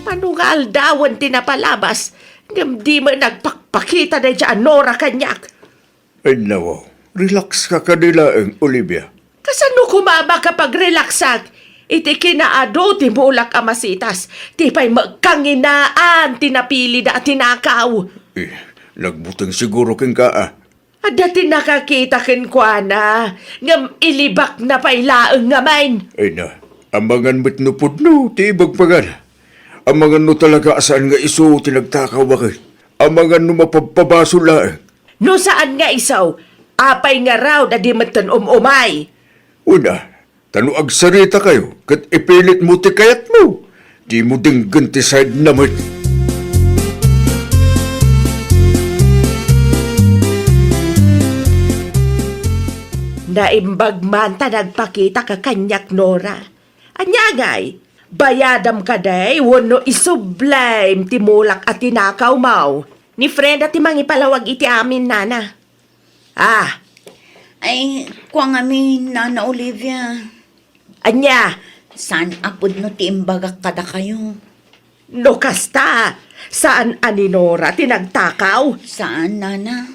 Mano nga aldawen ti napalabas, ngem di met nagpakpakita daydiay a Nora kaniak. Ay, nawaw. Relax ka kadi laeng, Olivia. Kasano koma a makapagrelaksak iti kinaadu ti mulak a masitas, ti pay met kanginaan ti napilida a tinakaw? Eh, nagbuteng siguro kenka, a. Adda ti nakakita kenkuana, ngem ilibakna pay laeng ngamin. Ay na, amangan met no pudno ti ibagbaga. Amangan no talaga a saan nga isu ti nagtakaw, baket. Amangan no mapabpabasol laeng. No saan nga isu, apay ngarud a di metten um-umay? Una, ta no agsaritakayo ket ipilitmo ti kayatmo, dimo denggen ti side na met. Naimbag man ta nagpakitaka kaniak, Nora. Ania ngay, bayadam kadi wenno isublim ti mulak a tinakawmo? Ni Freda ti mangipalawag iti amin, Nana. Ah. Ay, kua ngamin, Nana Olivia. Ania? Saan a pudno ti imbagak kadakayo. No kasta, saan a ni Nora ti nagtakaw? Saan, Nana.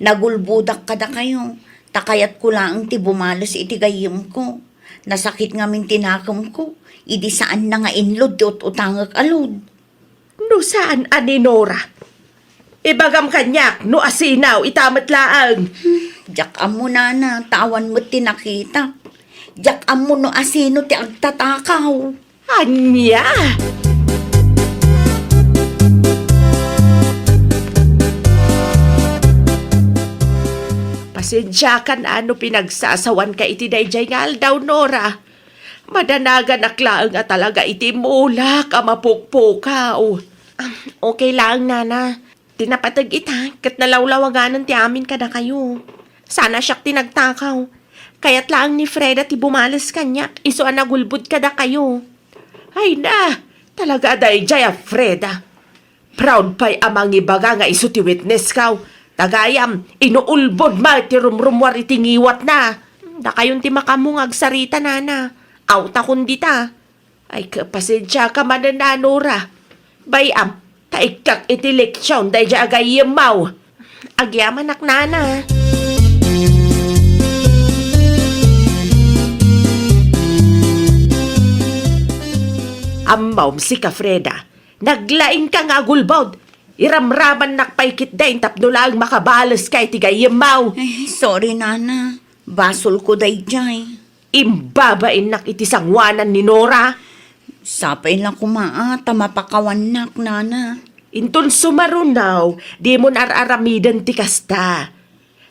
Nagulbodak kadakayo, ta kayatko laeng ti bumales iti gayyemko. Nasakit ngamin ti nakemko, idi saanna nga inlod ti ut-utangek a load. No saan a ni Nora? Ibagam kaniak no asino, ita met laeng. Diak ammo, Nana, ta awan met ti nakita. Diak ammo no asino ti agtatakaw. Ania? Pasensiakan a no pinagsasawanka iti daydiay nga aldaw, Nora. Madanaganak laeng a talaga iti mulak a mapukpukaw. Ah, okay laeng, Nana. Ti napateg ita, ket nalawlawaganan ti amin kadakayo. Saan a siak ti nagtakaw. Kayat laeng ni Freda ti bumales kaniak, isu a nagulbod kadakayo. Ay na, talaga a daydiay a Freda. Proud pay a mangibaga nga isu ti witnesskaw. Ta gayam, inuulbod met ti rumrumuar iti ngiwatna. Dakayon ti makaammo nga agsarita, Nana. Awtakon dita. Ay, kapasensiaka manen a, Nora. Bay-am, ta ikkak iti leksion daydiay a gayyemmo. Agyamanak, Nana. Ammom, sika, Freda. Naglaingka nga agulbod. Iramramannak pay ketdin tapno laeng makabaleska iti gayyemmo. Ay, sorry, Nana. Basolko daydiay. Imbabainnak iti sangoanan ni Nora. Sapay la koma a ta mapakawannak, Nana. Inton sumaruno, dimon ar-aramiden ti kasta.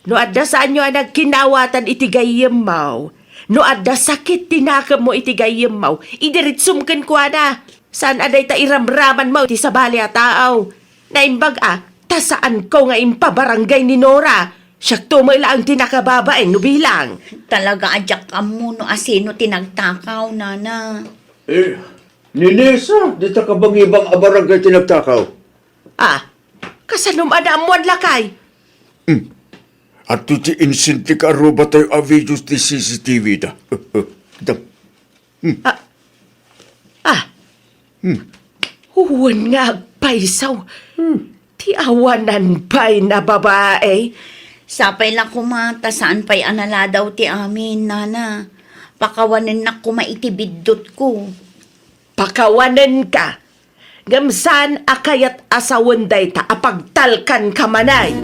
No adda saanyo a nagkinawatan iti gayyemmo, no adda sakit ti nakemmo iti gayyemmo, idiretsom kenkuana. Saan a dayta iramramanmo ti sabali a tao. Naimbag a, ta saanko nga impabarangay ni Nora. Siakto met laeng ti nakababain no bilang. Talaga a diak ammo no asino ti nagtakaw, Nana. Eh, ni Nisa, dita kabangibang a barangay ti nagtakaw. Ah, kasanom a naammoan, lakay? Hmm. Adtoy ti insent ti kaarrubatayo a videos ti C C T V da. Dam. Hmm. Ah. Ah. Hmm. Wen nga agpayso. Hmm. Ti awanan pay na babae. Sapay la koma ta saan pay a naladaw ti amin, nana. Pakawanennak koma iti biddutko. Pakawanenka. Ngem saan a kayat a sawen dayta a pagtalkanka manay.